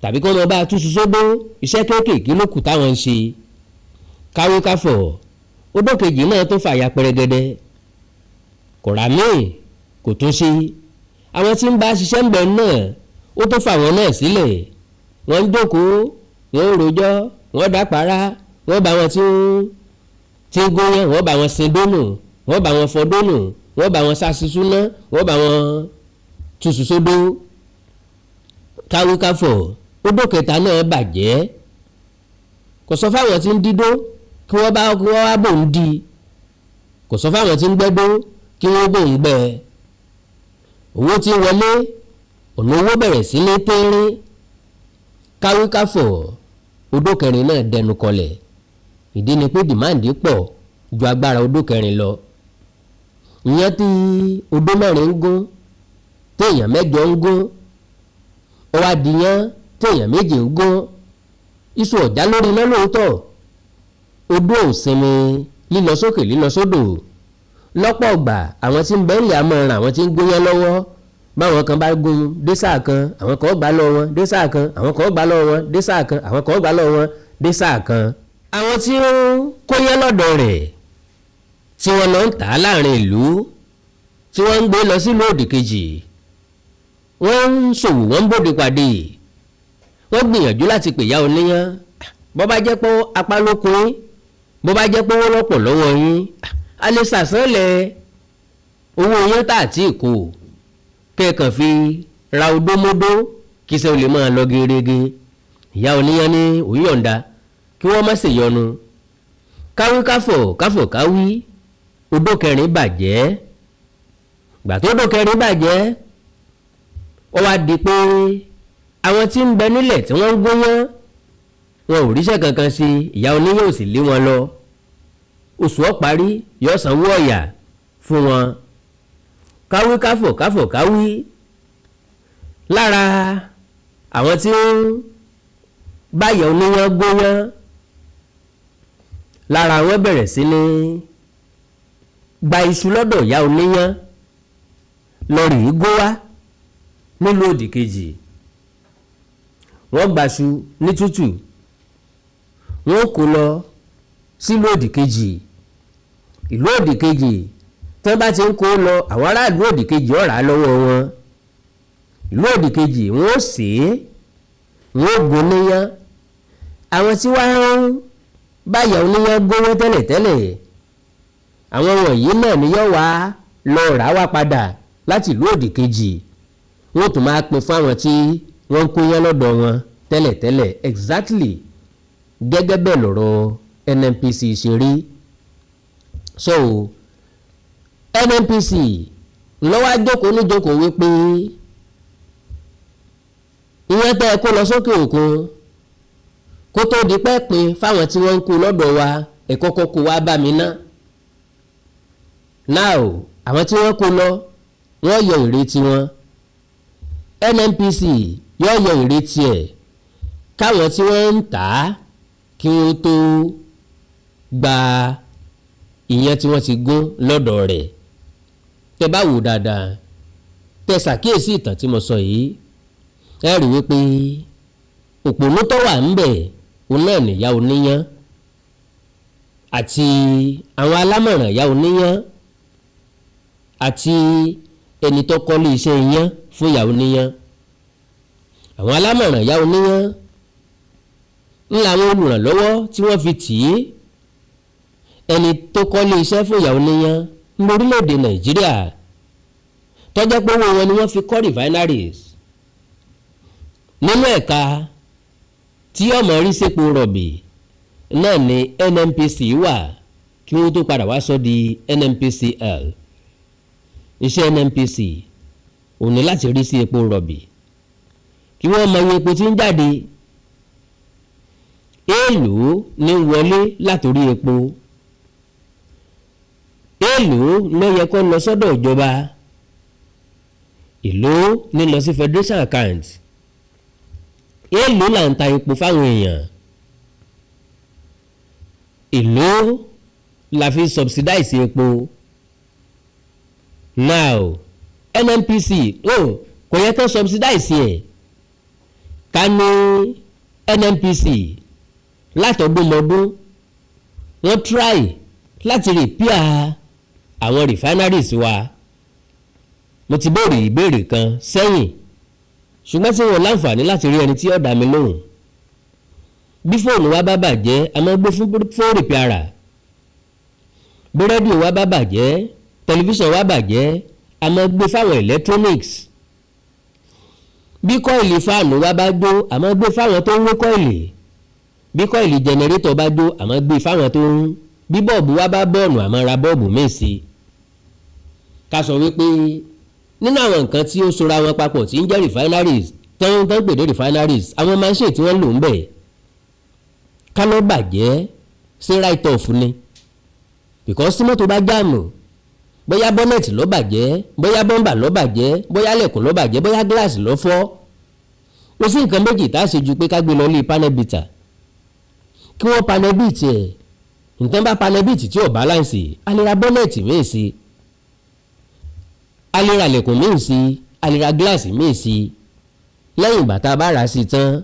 tàbí kí wọ́n máa bá a túṣu sódó. Iṣẹ́ kéékèèké ló kù táwọn ń ṣe. Káwé káfọ̀, odó kejì náà tó fàya pẹrẹgẹdẹ, kò rà míì, kò tún ṣe. Àwọn tí ń bá ṣiṣẹ́ ń bẹ̀ náà, ó tó fà wọ́n náà sílẹ̀. Wọ́n ń jókòó, wọ́n ń rojọ́, wọ́n dápàrá, wọ́n bá wọn tí ń gúnyán, wọ́n bá wọn sin dónù, wọ́n bá wọn fọ dónù, wọ́n bá wọn sásisú ná, wọ́n bá wọn túṣu sódó. Káwé káfọ̀, odó kẹta náà bàjẹ́. Kò sọ fáwọn tí ń dídó kí wọ́n bá kí wọ́n wá bò ń di, kò sọ fáwọn tí ń gbẹ́dó kí wọ́n bò ń gbẹ́. Owó tí ń wọlé, ọ̀nà owó bẹ̀rẹ̀ sí ní tínrín. Káwé káfọ̀, odó kẹrin náà dẹnu kọlẹ̀. Ìdí ni pé demand pọ̀ ju agbára odó kẹrin lọ. Ìyẹn tí odó mẹ́rin ń gún, téèyàn 8 ń gún, ó wá dìyàn téèyàn 2 ń gún. Iṣu ọ̀já lórí iná lóòótọ́. Odó ò sinmi lílọ sókè, lílọ sódò. Lọ́pọ̀ ọgbà, àwọn tí ń bẹ́ ńlẹ̀ àmọ́ ràn àwọn tí ń gúnyán lọ́wọ́. Báwọn kan bá gún dé sáà kan, àwọn kan gbà lọ́wọ́ wọn dé sáà kan, àwọn kan gbà lọ́wọ́ wọn dé sáà kan, àwọn kan gbà lọ́wọ́ wọn dé sáà kan. Àwọn tí ó kóyán lọ́dọ̀ rẹ̀, tí wọ́n lọ ń tà á láàrin ìlú, tí wọ́n ń gbé lọ sílùú òdì kejì, wọ́n ń ṣòwò, wọ́n ń bòde pàdé. Wọ́n gbìyànjú láti pè yá oníyán. Bó bá jẹ́ pé apá ló kún yín, bó bá jẹ́ pé owó lọ́pọ̀ lọ́wọ́ yín, a lè sàsánlẹ̀ owó yẹn tá àti ìkó kẹ́ẹ̀kan fi ra odó mọ́dó kí sẹ́ o lè máa lọ gerege. Ìyá oníyán ní òun yọ̀ǹda, kí wọ́n má ṣèyọnu. Káwí káfọ̀, káfọ̀ káwí, odó kẹrin bàjẹ́. Gbà tó odó kẹrin bàjẹ́, ó wá di pé àwọn tí ń bẹ nílẹ̀ tí wọ́n ń gúnyán, wọn ò ríṣẹ́ kankan sí. Ìyá oníyàn ò sì lé wọn lọ. Oṣù ó parí, yóò sanwó ọ̀yà fún wọn. Káwí káfọ̀, káfọ̀ káwí, lára àwọn tí ń báyà oníyàn gúnyán, lára wọn bẹ̀rẹ̀ sí ní gba iṣu lọ́dọ̀ ìyá oníyàn lọ rèé gó wá nílùú òdì kejì. Wọ́n gbaṣu ní tútù, wọ́n kó lọ sílùú òdì kejì. Ìlú òdì kejì tí wọ́n bá ti ń kó lọ, àwọn aráàlú òdì kejì ó rà á lọ́wọ́ wọn. Ìlú òdì kejì, wọ́n ó sè é, wọ́n ó gún níyàn. Àwọn tí wọ́n ń báyà oníyàn gbówó tẹ́lẹ̀tẹ́lẹ̀, àwọn wọ̀nyí náà ni yóò wá lọ rà wá padà láti ìlú òdì kejì. Wọ́n tún máa pín fún àwọn tí wọ́n ń kóyán lọ́dọ̀ wọn tẹ́lẹ̀tẹ́lẹ̀. Exactly gẹ́gẹ́ bẹ́ẹ̀ lọ̀rọ̀ NNPC ṣe rí. So NNPC lọ́wọ́ àjókòó níjókòó wípé ìyẹn tẹ́ ẹ kó lọ sókè òkun, kó tó di pẹ́ pin fáwọn tí wọ́n ń kó lọ́dọ̀ wa, ẹ̀ kọ́kọ́ kó wá bá mi ná. Now, àwọn tí wọ́n kó lọ, wọ́n yọ èrè tiwọn, NNPC yóò yọ èrè tiẹ̀, káwọn tí wọ́n ń tà á kí wọ́n tó gba ìyẹn tí wọ́n ti gún lọ́dọ̀ rẹ̀. Tẹ́ bá wò dáadáa, tẹ́ ṣàkíyèsí ìtàn tí mo sọ yìí, ẹ rí wípé òpònú tó wà ń bẹ̀, òun náà nìyá oníyán àti àwọn alámọ̀ràn ìyá oníyán àti ẹni tó kọ́lé iṣẹ́ iyán fún ìyá oníyán. Àwọn alámọ̀ràn ìyá oníyán ń làwọn olùrànlọ́wọ́ tí wọ́n fi tì í. Ẹni tó kọ́lé iṣẹ́ fún ìyá oníyán ní orílẹ̀-èdè Nàìjíríà, tó jẹ́ pé owó wọn ni wọ́n fi kọ́ refineries nínú ẹ̀ka tí ọmọ rí sépo rọ̀bì náà ní NNPC wà, kí wọ́n tó padà wá sọ di NNPCL. Iṣẹ́ NNPC ò ní láti rí sí epo rọ̀bì, kí wọ́n mọ iye epo tí ń jáde, èèlò ní wọlé látòrí epo, èèlò ló yẹ kó lọ sọ́dọ̀ ìjọba. Èló ní lọ sí federation account? Èló là ń ta epo fáwọn èèyàn? Èló la fi subsidize epo? Now, NNPC, oh, kò yẹ kó subsidize ẹ̀. Ká ní NNPC látọdúnmọdún wọ́n try láti repair àwọn refineries wa. Mo ti béèrè ìbéèrè kan sẹ́yìn, ṣùgbọ́n tí wọ́n láǹfààní láti rí ẹni tí ó dá mi lóhùn. Bí fóònù wa bá bàjẹ́, a máa gbé fún repair. Bí rédíò wa bá bàjẹ́, tẹlifíṣàn wa bàjẹ́, a máa gbé fáwọn electronics. Bí coil fan wa bá jó, a máa gbé fáwọn tó ń wé coil. Bí coil generator bá jó, a máa gbé fáwọn tó ń. Bí bulb wa bá burn, a máa ra bulb míì sí. Ká sọ wípé nínú àwọn nǹkan tí ó sora wọn papọ̀ tí ń jẹ́ refineries, tán tán gbèdé refineries, àwọn machine tí wọ́n lò ń bẹ̀, ká ló bàjẹ́, sí write off ni? Because tí mọ́tò bá jam, bóyá bonnet ló bàjẹ́, bóyá bumper ló bàjẹ́, bóyá lẹ̀kùn ló bàjẹ́, bóyá gíláàsì ló fọ́, kò sí nǹkan méjì tá a ṣe ju pé ká gbé lọ lé panel beater kí wọ́n panel beat ẹ̀. Nǹkan bá panel beat tí ò balance, a lè ra bonnet míì sí, a lè ra lẹ̀kùn míì sí, a lè ra gíláàsì míì sí. Lẹ́yìn ìgbà tá a bá rà á sí tán,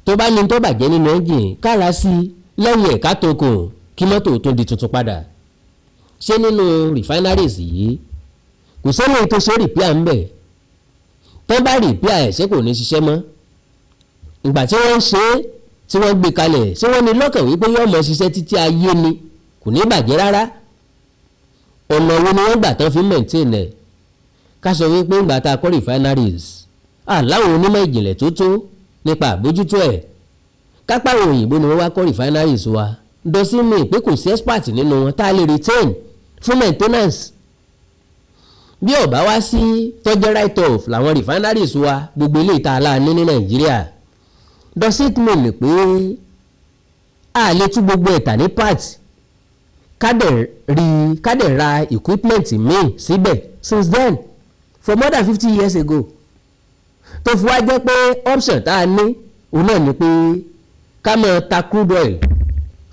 tó bá ní tó bàjẹ́ nínú ẹ́ńjìn, ká rà á sí lẹ́yìn ẹ̀, ká tó kùn kí mọ́tò tó di tuntun padà. Ṣé nínú refineries yìí, kò sẹ́ni tó ṣe repair ń bẹ̀? Tó bá repair ẹ̀, ṣé kò ní ṣiṣẹ́ mọ́? Ìgbà tí wọ́n ń ṣe é, tí wọ́n gbé kalẹ̀, ṣé wọ́n ní lọ́kàn wípé yóò mọ̀ ṣiṣẹ́ títí ayé ni, kò ní bàjẹ́ rárá? Ọ̀nà wo ni wọ́n gbà tán fi maintain ẹ̀? Ká sọ wípé ńgbà tá a kọ́ refineries, àláwọn onímọ̀ ìjìnlẹ̀ tó tó nípa àbójútó ẹ̀. Kápá àwọn òyìnbó ni wọ́n wá kọ́ refineries wa dọ́sí mi pé kò sí expert nínú wọn tá a lè retain fún maintenance. Bí ó bá wá sí tọ́jẹ́ write off làwọn refineries wa gbogbo ilé ìta aláàánú ní Nàìjíríà, does it mean pé a lè tú gbogbo ẹ̀tà ní part, ká dẹ̀ ra equipment míì síbẹ̀ since then, for more than 50 years ago, tó fi wá jẹ́ pé option tá a ní òun náà ni pé ká máa ta crude oil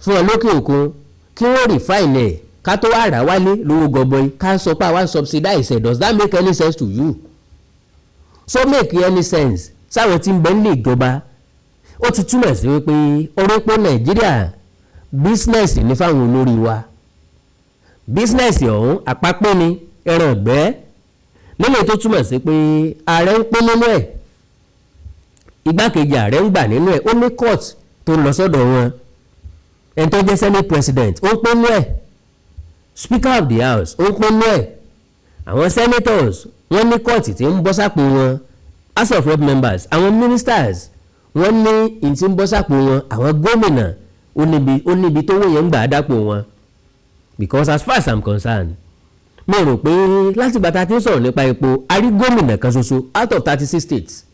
fún ọ lókè òkun kí wọ́n refine ẹ̀, ká tó wá rà wálé lówó gọbọi, ká sọ pé àwa subsidize ẹ̀? Does that make any sense to you? So make any sense sáwọn tí ń bẹ nílé ìjọba? Ó ti túmọ̀ sí wípé ọ̀rọ̀ epo Nàìjíríà, business ní fáwọn olórí wa. Business ọ̀hún, àpapọ̀ ni ẹran ọ̀gbẹ́ nílé, tó túmọ̀ sí pé ààrẹ ń pín nínú ẹ̀, igbákejì ààrẹ ń gbà nínú ẹ̀, ó ní court tó ń lọ sọ́dọ̀ wọn, ẹni tó jẹ́ senate president ó ń pín nínú ẹ̀, speaker of the house ó ń pín nínú ẹ̀, àwọn senators wọ́n ní court tí ń bọ́ sápò wọn, house of rep members, àwọn ministers wọ́n ní ìtí ń bọ́ sápò wọn, àwọn gómìnà ó níbi tó wọ́n yẹn ń gbà á dápò wọn. Because as far as I'm concerned, mo rò pé láti gbàtà tí ń sọ̀rọ̀ nípa epo, a rí gómìnà kan ṣoṣo out of 36 states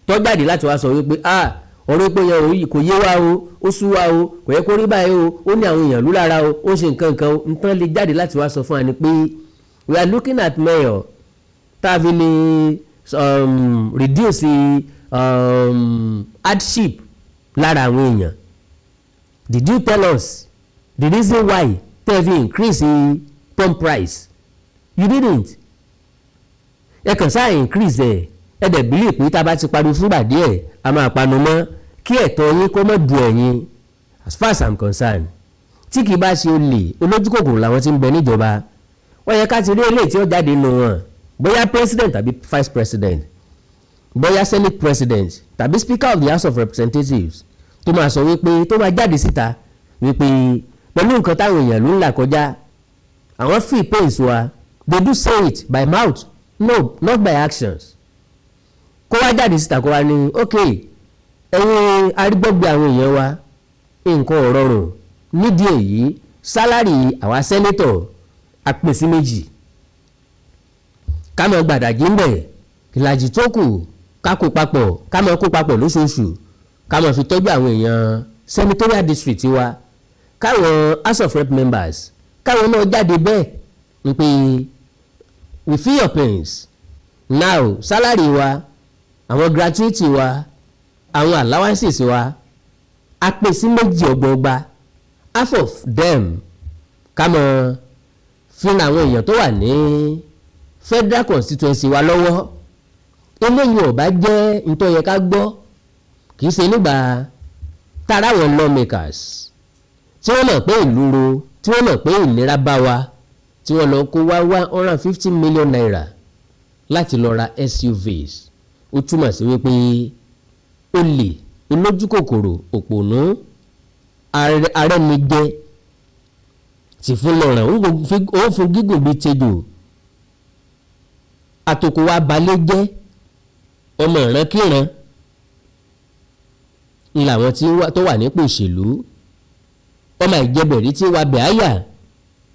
tó jáde láti wá sọ wípé, "Ah, ọ̀rọ̀ epo yẹn kò yé wa o, ó sú wa o, kò yẹ kó rí báyìí o, ó ní àwọn èèyàn lú lára o, ó ṣe nǹkan nǹkan o." Nǹkan lè jáde láti wá sọ fún wa ni pé we are looking at mayor tá a fi lè reduce hardship lára àwọn èèyàn. Did you tell us the reason why tẹ́ fi increase the pump price? You didn't. Ẹ kàn sáà increase ẹ̀. Ẹ dẹ̀ bílí pé tá a bá ti pariwo fúngbà díẹ̀, a máa panu mọ́ kí ẹ̀tọ́ yín kó má du ẹ̀yin. As far as I'm concerned, tí kì í bá ṣe olè olójúkòkòrò làwọn tí ń bẹ níjọba, wọ́n yẹ ká ti rí eléyìí tí ó jáde nù wọn, bóyá president tàbí vice president, bóyá senate president tàbí speaker of the house of representatives, tó máa sọ wípé, tó máa jáde síta wípé pẹ̀lú nǹkan táwọn èèyàn ló ń là kọjá, àwọn feel pains wa. They do say it by mouth, no, not by actions. Kó wá jáde síta, kó wá ní, "Ok, ẹ̀yin arígbọ́gbé àwọn èèyàn wa, nǹkan ò rọrùn, nídìí èyí, salary àwa senator àpèsí méjì, ká máa gbàdàjì ń bẹ̀, ìlàjì tó kù ká kó papọ̀, ká máa kó papọ̀ lóṣooṣù, ká máa fi tọ́jú àwọn èèyàn senatorial district wa." Káwọn house of rep members, káwọn náà jáde bẹ́ẹ̀ ń pé, "We feel your pains." Now, salary wa, àwọn gratuity wa, àwọn allowances wa, a pín sí méjì ọgbọọgba. Half of them, ká mọ̀ fún àwọn èèyàn tó wà ní federal constituency wa lọ́wọ́. Eléyìí ò bá jẹ́ nítorí yẹ ká gbọ́. Kì í ṣe nígbà tara àwọn lawmakers tí wọ́n mọ̀ pé ìlú ro, tí wọ́n mọ̀ pé ìnira bá wa, tí wọ́n lọ kó wá ₦150 million láti lọ ra SUVs. Ó túmọ̀ sí wípé olè, olójú kòkòrò, òpònú, arẹ́nijẹ tí fún lọ́ràn ó fún gígùn bíi tejò, àtòkò wa balẹ̀ jẹ́ ọmọ ìrankíran ń làwọn tó wà nípò òṣèlú. Ọmọ ìjẹbẹ̀rí tí wà bẹ̀ áyà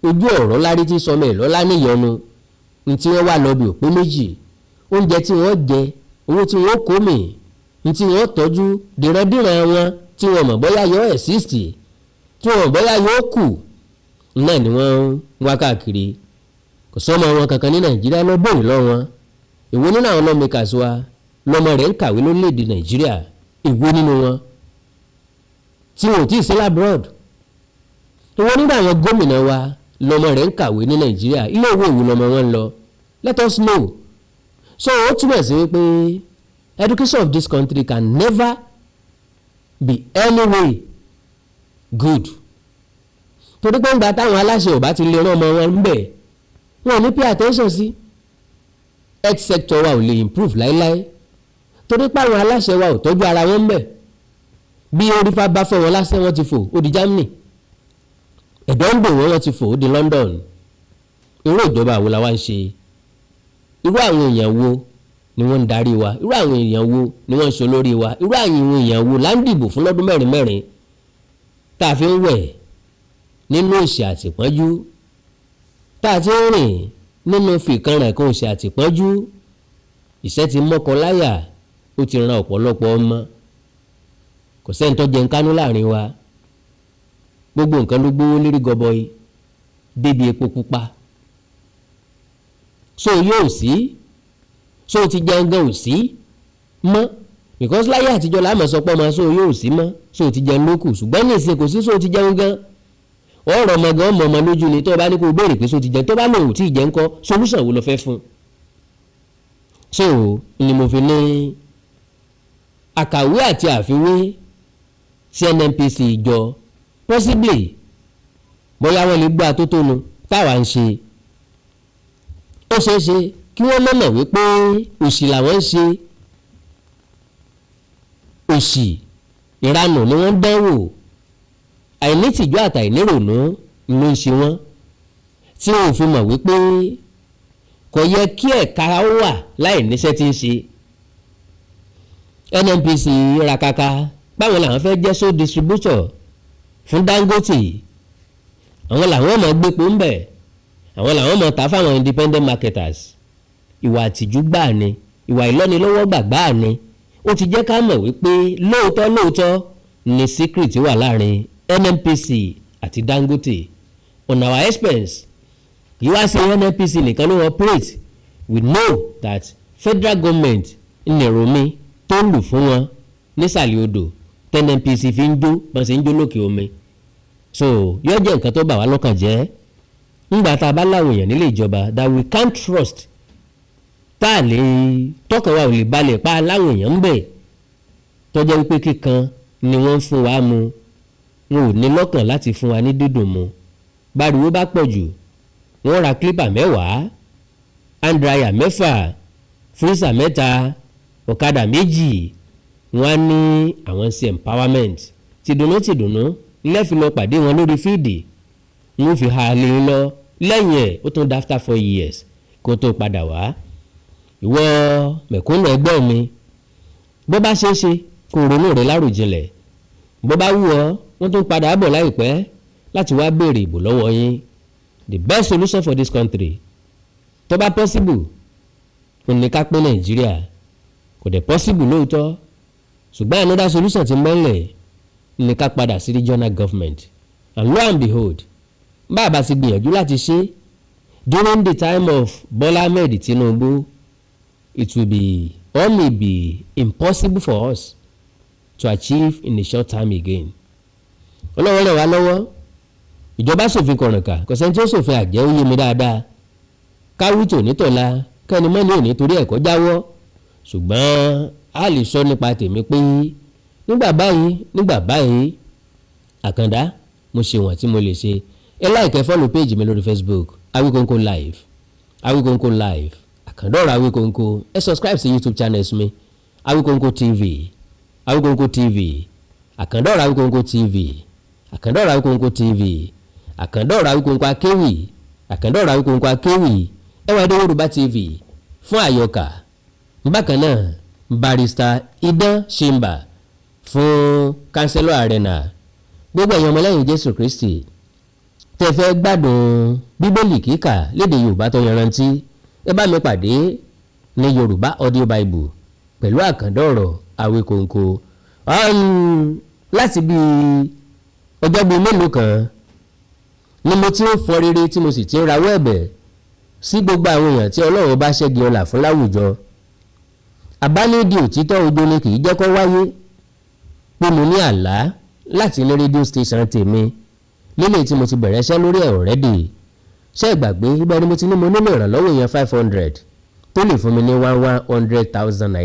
ojú ọ̀rọ̀ lárí tí sọmọ ẹ̀ lọ́lá níyọnu ní tí wọ́n wà lọ́bì òpé méjì. Oúnjẹ tí wọ́n jẹ, owó tí wọ́n kó mì ní tí wọ́n tọ́jú dìrandíran wọn, tí wọ́n mọ̀ bóyá yóò exist, tí wọ́n mọ̀ bóyá yóò kù náà ni wọ́n ń wá káàkiri. Kò sọ́mọ wọn kankan ní Nàìjíríà. Lọ bóyè lọ wọn, èwo nínú àwọn lawmakers wa lọ́mọ rẹ̀ ń kàwé lórílẹ̀‐èdè Nàìjíríà? Èwo nínú wọn tí wọn ò tí ì sí l'abroad? Èwo nínú àwọn gómìnà wa lọ́mọ rẹ̀ ń kàwé ní Nàìjíríà? Ilé ìwé ìwò lọ́mọ wọn ń lọ? Let us know. So ó túmọ̀ sí wípé education of this country can never be anyway good, torí pé ńgbà táwọn aláṣẹ ò bá ti lè rán ọmọ wọn ń bẹ̀, wọn ò ní pay attention sí. Health sector wa ò lè improve láéláé, torí pé àwọn aláṣẹ wa ò tọ́jú ara wọn ń bẹ̀. Bí orífà bá fọ́ wọn lásán, wọ́n ti fò ó di Germany. Ẹ̀dọ́ ń bò wọ́n, wọ́n ti fò ó di London. Irú ìjọba wo la wá ń ṣe? Irú àwọn èèyàn wo ni wọ́n ń darí wa? Irú àwọn èèyàn wo ni wọ́n ń ṣe olórí wa? Irú àwọn èèyàn wo là ń dìbò fún lọ́dún mẹ́rin mẹ́rin tá a fi ń wẹ̀ nínú òṣì àtìpọ́njú, tá a ti ń rìn nínú fìkanràn kan òṣì àtìpọ́njú? Ìṣẹ́ ti mọ́kọ láyà, ó ti ran ọ̀pọ̀lọpọ̀ ọmọ. Kò sẹ́ni tó jẹun kánú láàrin wa. Gbogbo nǹkan ló gbówó lérí gọbọi débi epo pupa. So yóò sí, so ti jẹun gan ò sí mọ́, because láyé àtijọ́ la máa sọ pé ọmọ so yóò sí mọ́, so ti jẹun lókù. Ṣùgbọ́n ní ìsìn, kò sí so ti jẹun gan. Ọ̀rọ̀ ọmọ gan ọmọ ọmọ lójú ni. Tó o bá ní kó o béèrè pé so ti jẹun, tó bá lòun ò tí ì jẹun kọ́, solution wo lo fẹ́ fún? So ni mo fi ní àkàwé àti àfiwé tí NNPC jọ, possibly bóyá wọ́n lè gbọ́ àtótónu táwa ń ṣe. Ó ṣeé ṣe kí wọ́n mọ̀mọ̀ wípé òṣì làwọn ń ṣe, òṣì ìranù ni wọ́n ń dánwò. Àìnítìjú àtàìnírònú ló ń ṣe wọ́n tí wọn ò fi mọ̀ wípé kò yẹ kí ẹ̀ka wà láì níṣẹ́ tí ń ṣe. NNPC rakaka báwọn làwọn fẹ́ jẹ́ sole distributor fún Dangote. Àwọn làwọn máa gbépo ń bẹ̀, àwọn làwọn máa tà fáwọn independent marketers. Ìwà àtìjú gbáà ni, ìwà ìlọ́nilọ́wọ́ gbàgbáà ni. Ó ti jẹ́ ká mọ̀ wípé lóòótọ́ lóòótọ́ ni secret wà láàrin NNPC àti Dangote on our expense. Kì í wá sí NNPC nìkan ló operate. We know that federal government ń lè romi tó ń lù fún wọn nísàlẹ̀ odò tNNPC fi ń jó bọ́n ṣe ń jó lókè omi. So yóò jẹ́ nǹkan tó bà wá lọ́kàn jẹ́ ńgbà tá a bá láwọn èèyàn nílé ìjọba that we can't trust, tá a lè tọkàn wa ò lè balẹ̀ pa láwọn èèyàn ń bẹ̀, tó jẹ́ wípé kíkan ni wọ́n ń fún wa mu, wọn ò ní lọ́kàn láti fún wa ní dídùn mu. Báriwo bá pọ̀ jù, wọ́n ra clipper 10, hand dryer 6, freezer 3, ọ̀kadà 2. Wọ́n á ní àwọn ṣe empowerment. Tìdùnnú tìdùnnú lẹ́ẹ̀fi lọ pàdé wọn lórí field, wọ́n fi ha lé lọ lẹ́yìn ẹ̀. Ó tún dá after 4 years kó tó padà wá. Ìwọ mẹ̀kúnnù ẹgbẹ́ mi, bó bá ṣeé ṣe kó ronú rẹ láròjinlẹ̀. Bó bá wù ọ́, wọ́n tún padà bọ̀ láìpẹ́ láti wá béèrè ìbò lọ́wọ́ yín. The best solution for this country, tó bá possible, ò ní ká pín Nàìjíríà. Kò dẹ̀ possible lóòótọ́, ṣùgbọ́n another solution ti mẹ́lẹ̀ ní ká padà sí regional government. And lo and behold, bá a bá ti gbìyànjú láti ṣe during the time of Bola Ahmed Tinubu. It will be or may be impossible for us to achieve in a short time again. Ọlọ́wọ́ rẹ̀ wá lọ́wọ́. Ìjọba ṣòfin kọ̀rànkà, kò sẹ́ni tí ó ṣòfin àjẹ́. Ó yé mi dáadáa, káwí tò ní tọ̀la kẹ́ni mọ́ni ò ní torí ẹ̀kọ́ jáwọ́, ṣùgbọ́n a lè sọ nípa tèmi pé nígbà báyìí, nígbà báyìí, Àkàndá, mo ṣe wọ̀n tí mo lè ṣe. Ẹ like, follow page mi lórí Facebook, Awikonko Live, Awikonko Live, Àkàndọ̀rọ̀ Awikonko. Ẹ subscribe sí YouTube channels mi, Awikonko TV, Awikonko TV, Àkàndọ̀rọ̀ Awikonko TV, Àkàndọ̀rọ̀ Awikonko TV, Àkàndọ̀rọ̀ Awikonko Akéwì, Àkàndọ̀rọ̀ Awikonko Akéwì, Ẹwà Èdè Yorùbá TV fún àyọkà. Bákan náà, Barrister Idán Ṣìmbà fún Kánsẹ́lọ̀ Arena. Gbogbo ẹ̀yin ọmọlẹ́yìn Jésù Kristi tẹ́ fẹ́ gbádùn Bíbélì kíkà lédè Yorùbá tó yanrantí, ẹ bá mi pàdé ní Yorùbá Audio Bible pẹ̀lú Àkàndọ̀rọ̀ Awíkonko. Láti bí ọjọ́ bíi mélòó kan ni mo ti ń fọ rere, tí mo sì ti ń rawọ́ ẹ̀bẹ̀ sí gbogbo àwọn èèyàn tí Ọlọ́run bá ṣẹ́gi ọlà fún láwùjọ. Àbálédè òtítọ́ ojú ni kì í jẹ́ kó wáyé pé mo ní àlá láti ní radio station tèmi lílé tí mo ti bẹ̀rẹ̀ iṣẹ́ lórí ẹ̀ already. Ṣé ìgbàgbé ibẹ̀ ni mo ti ní mo nílò ìrànlọ́wọ́ èèyàn 500 tó lè fún mi ní ₦100,000,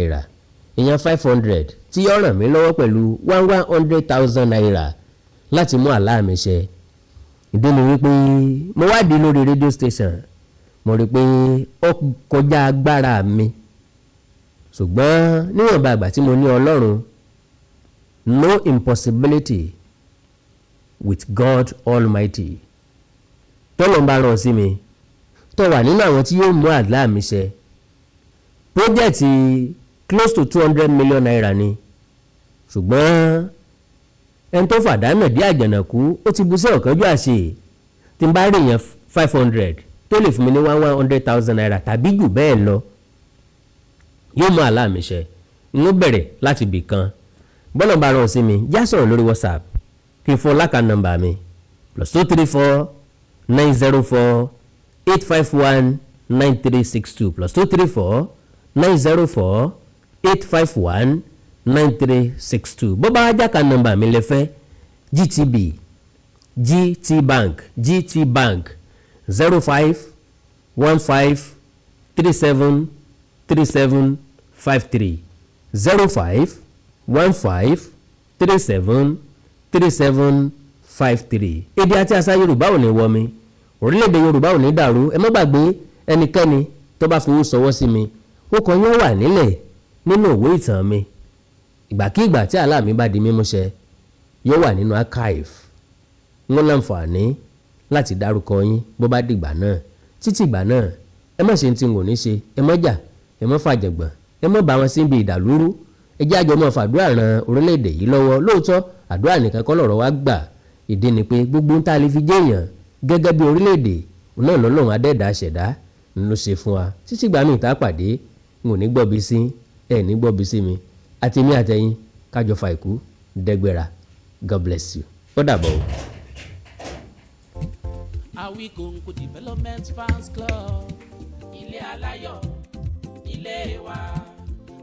èèyàn 500 tí yóò ràn mí lọ́wọ́ pẹ̀lú ₦100,000 láti mú àlá mi ṣẹ? Ìdí ni wípé mo wádìí lórí radio station, mo rí i pé ó kọjá agbára mi, ṣùgbọ́n níwọ̀nba àgbà tí mo ní Ọlọ́run, no impossibility with God Almighty. Tọ́lọ́run bá rán sí mi tó wà nínú àwọn tí yóò mú àlá mi ṣẹ, project close to ₦200 million ni, ṣùgbọ́n ẹni tó fàdánù dí àjànàkú, ó ti bu sí ọ̀kánjú àṣẹ. Tí n bá rí èèyàn 500 tó lè fún mi ní ₦100,000 tàbí jù bẹ́ẹ̀ lọ, yóò mú àlá mi ṣẹ. N ó bẹ̀rẹ̀ láti ibì kan. Bọ́lá bá rán sí mi, já sọ̀rọ̀ lórí WhatsApp kí n fún ọ l'account number mi: +234 904 851 9362, +234 904 851 9362. Bó bá jẹ́ account number mi lẹ fẹ́, GTB, GT Bank, GT Bank, 0515373753, 0515373753. Èdè àti àṣà Yorùbá ò ní wọ mi, orílẹ̀-èdè Yorùbá ò ní dàrú. Ẹ má gbàgbé, ẹnikẹ́ni tó bá fowó sọwọ́ sí mi, ó kàn yín wà nílẹ̀ nínú òwe ìtàn mi. Ìgbàkigbà tí àlá mi bá di mímúṣẹ, yóò wà nínú archive, wọ́n láǹfààní láti dárúkọ yín bó bá dìgbà náà. Títí ìgbà náà, ẹ má ṣe tí n ò ní ṣe, ẹ má jà, ẹ má fàjẹ̀gbọ̀n, ẹ má bá wọn síbi ìdàlúrú. Ẹ jẹ́ àjọ máa fàdúrà ran orílẹ̀-èdè yìí lọ́wọ́. Lóòótọ́, àdúrà nìkan kọ́ lọ̀rọ̀ wa gbà. Ìdí ni pé gbogbo ń tá a lè fi jẹ́ èèyàn gẹ́gẹ́ bí orílẹ̀-èdè náà lọ́lọ́run adẹ́ẹ̀dá ṣẹ̀dá ló ṣe fún wa. Títí ìgbà míì tá a pàdé, n ò ní gbọ́bi sí ẹ, ní gbọ́bi sí mi, àti èmi àtẹ̀yin kájọ fa ìkú dẹ́gbẹ̀rà. God bless you. Ó dàbọ̀ o. Awikonko Development Fans Club, ilé aláyọ̀, ilé wa.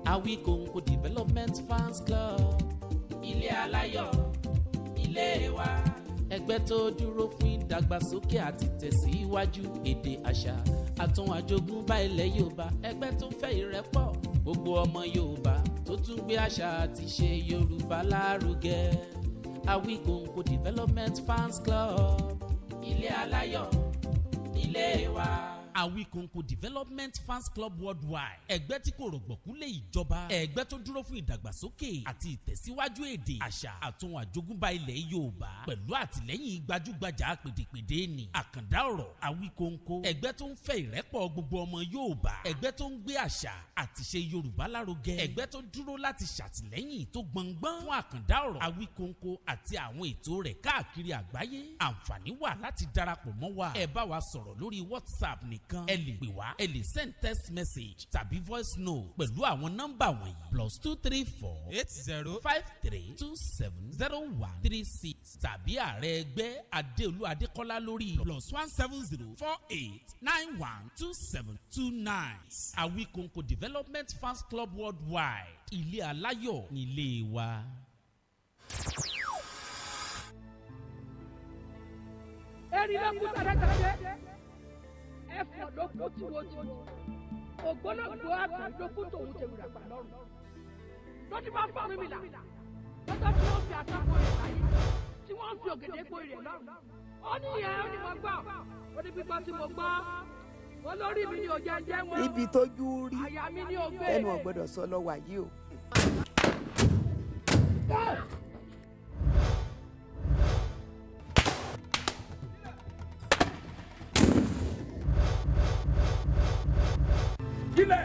Awikonko Development Fans Club, ilé aláyọ̀, ilé wa. Ẹgbẹ́ tó dúró fún ìdàgbàsókè àti tẹ̀síwájú èdè, àṣà àtún àjogúnbá ilẹ̀ Yorùbá. Ẹgbẹ́ tó fẹ́ ìrẹ́pọ̀ gbogbo ọmọ Yorùbá, tó tún gbé àṣà àti ṣe Yorùbá lárugẹ. Awikonko Development Fans Club, ilé aláyọ̀, ilé wa. Awikonko Development Fans Club Worldwide, ẹgbẹ́ tí kò rọ̀gbọ̀kú lé ìjọba, ẹgbẹ́ tó dúró fún ìdàgbàsókè àti ìtẹ̀síwájú èdè, àṣà àtún àjogúnbá ilẹ̀ Yorùbá, pẹ̀lú àtìlẹ́yìn gbajúgbajà pèdèpèdè ní Àkàndá Ọ̀rọ̀ Awikonko. Ẹgbẹ́ tó ń fẹ́ ìrẹ́pọ̀ gbogbo ọmọ Yorùbá, ẹgbẹ́ tó ń gbé àṣà àti ṣe Yorùbá lárugẹ, ẹgbẹ́ tó dúró láti ṣàtìlẹ́yìn tó gbọngbọ́n fún Àkàndá Ọ̀rọ̀ Awikonko àti àwọn ètò rẹ̀ káàkiri àgbáyé. Àǹfààní wà láti darapọ̀ mọ́ wa. Ẹ bá wa sọ̀rọ̀ lórí WhatsApp nìkan. kan. Ẹ lè pè wá, ẹ lè send text message tàbí voice note pẹ̀lú àwọn nọ́mbà wọ̀nyí: +234 80 53270136 tàbí ààrẹ ẹgbẹ́ Adéolú Adékọ́lá lórí +17048912729. Awikonko Development Fans Club Worldwide, ilé aláyọ̀ nílé wa. Erin ló kú tàdétàdé, ẹfọ̀n ló kú tiwotiwo, ògbólógbòó àgbà ló kú tòun tèwúrà gbà lọ́rùn. Lọ́dún bá fọ́ mi là lọ́jọ́ tí wọ́n fi àtàkùn rẹ̀ láyé, tí wọ́n fi ògèdè gbó rẹ̀ lọ́rùn. Ó ní ìyẹn, ó ní mo gbọ́, ó ní gbígbọ́ tí mo gbọ́, olórí mi ni ò jẹ́ jẹ́ wọn. Ibi tójú rí àyà mi ni ò gbé. Ẹnu ọ̀gbọ́dọ̀ sọ lọ wà yìí o. Ilẹ̀.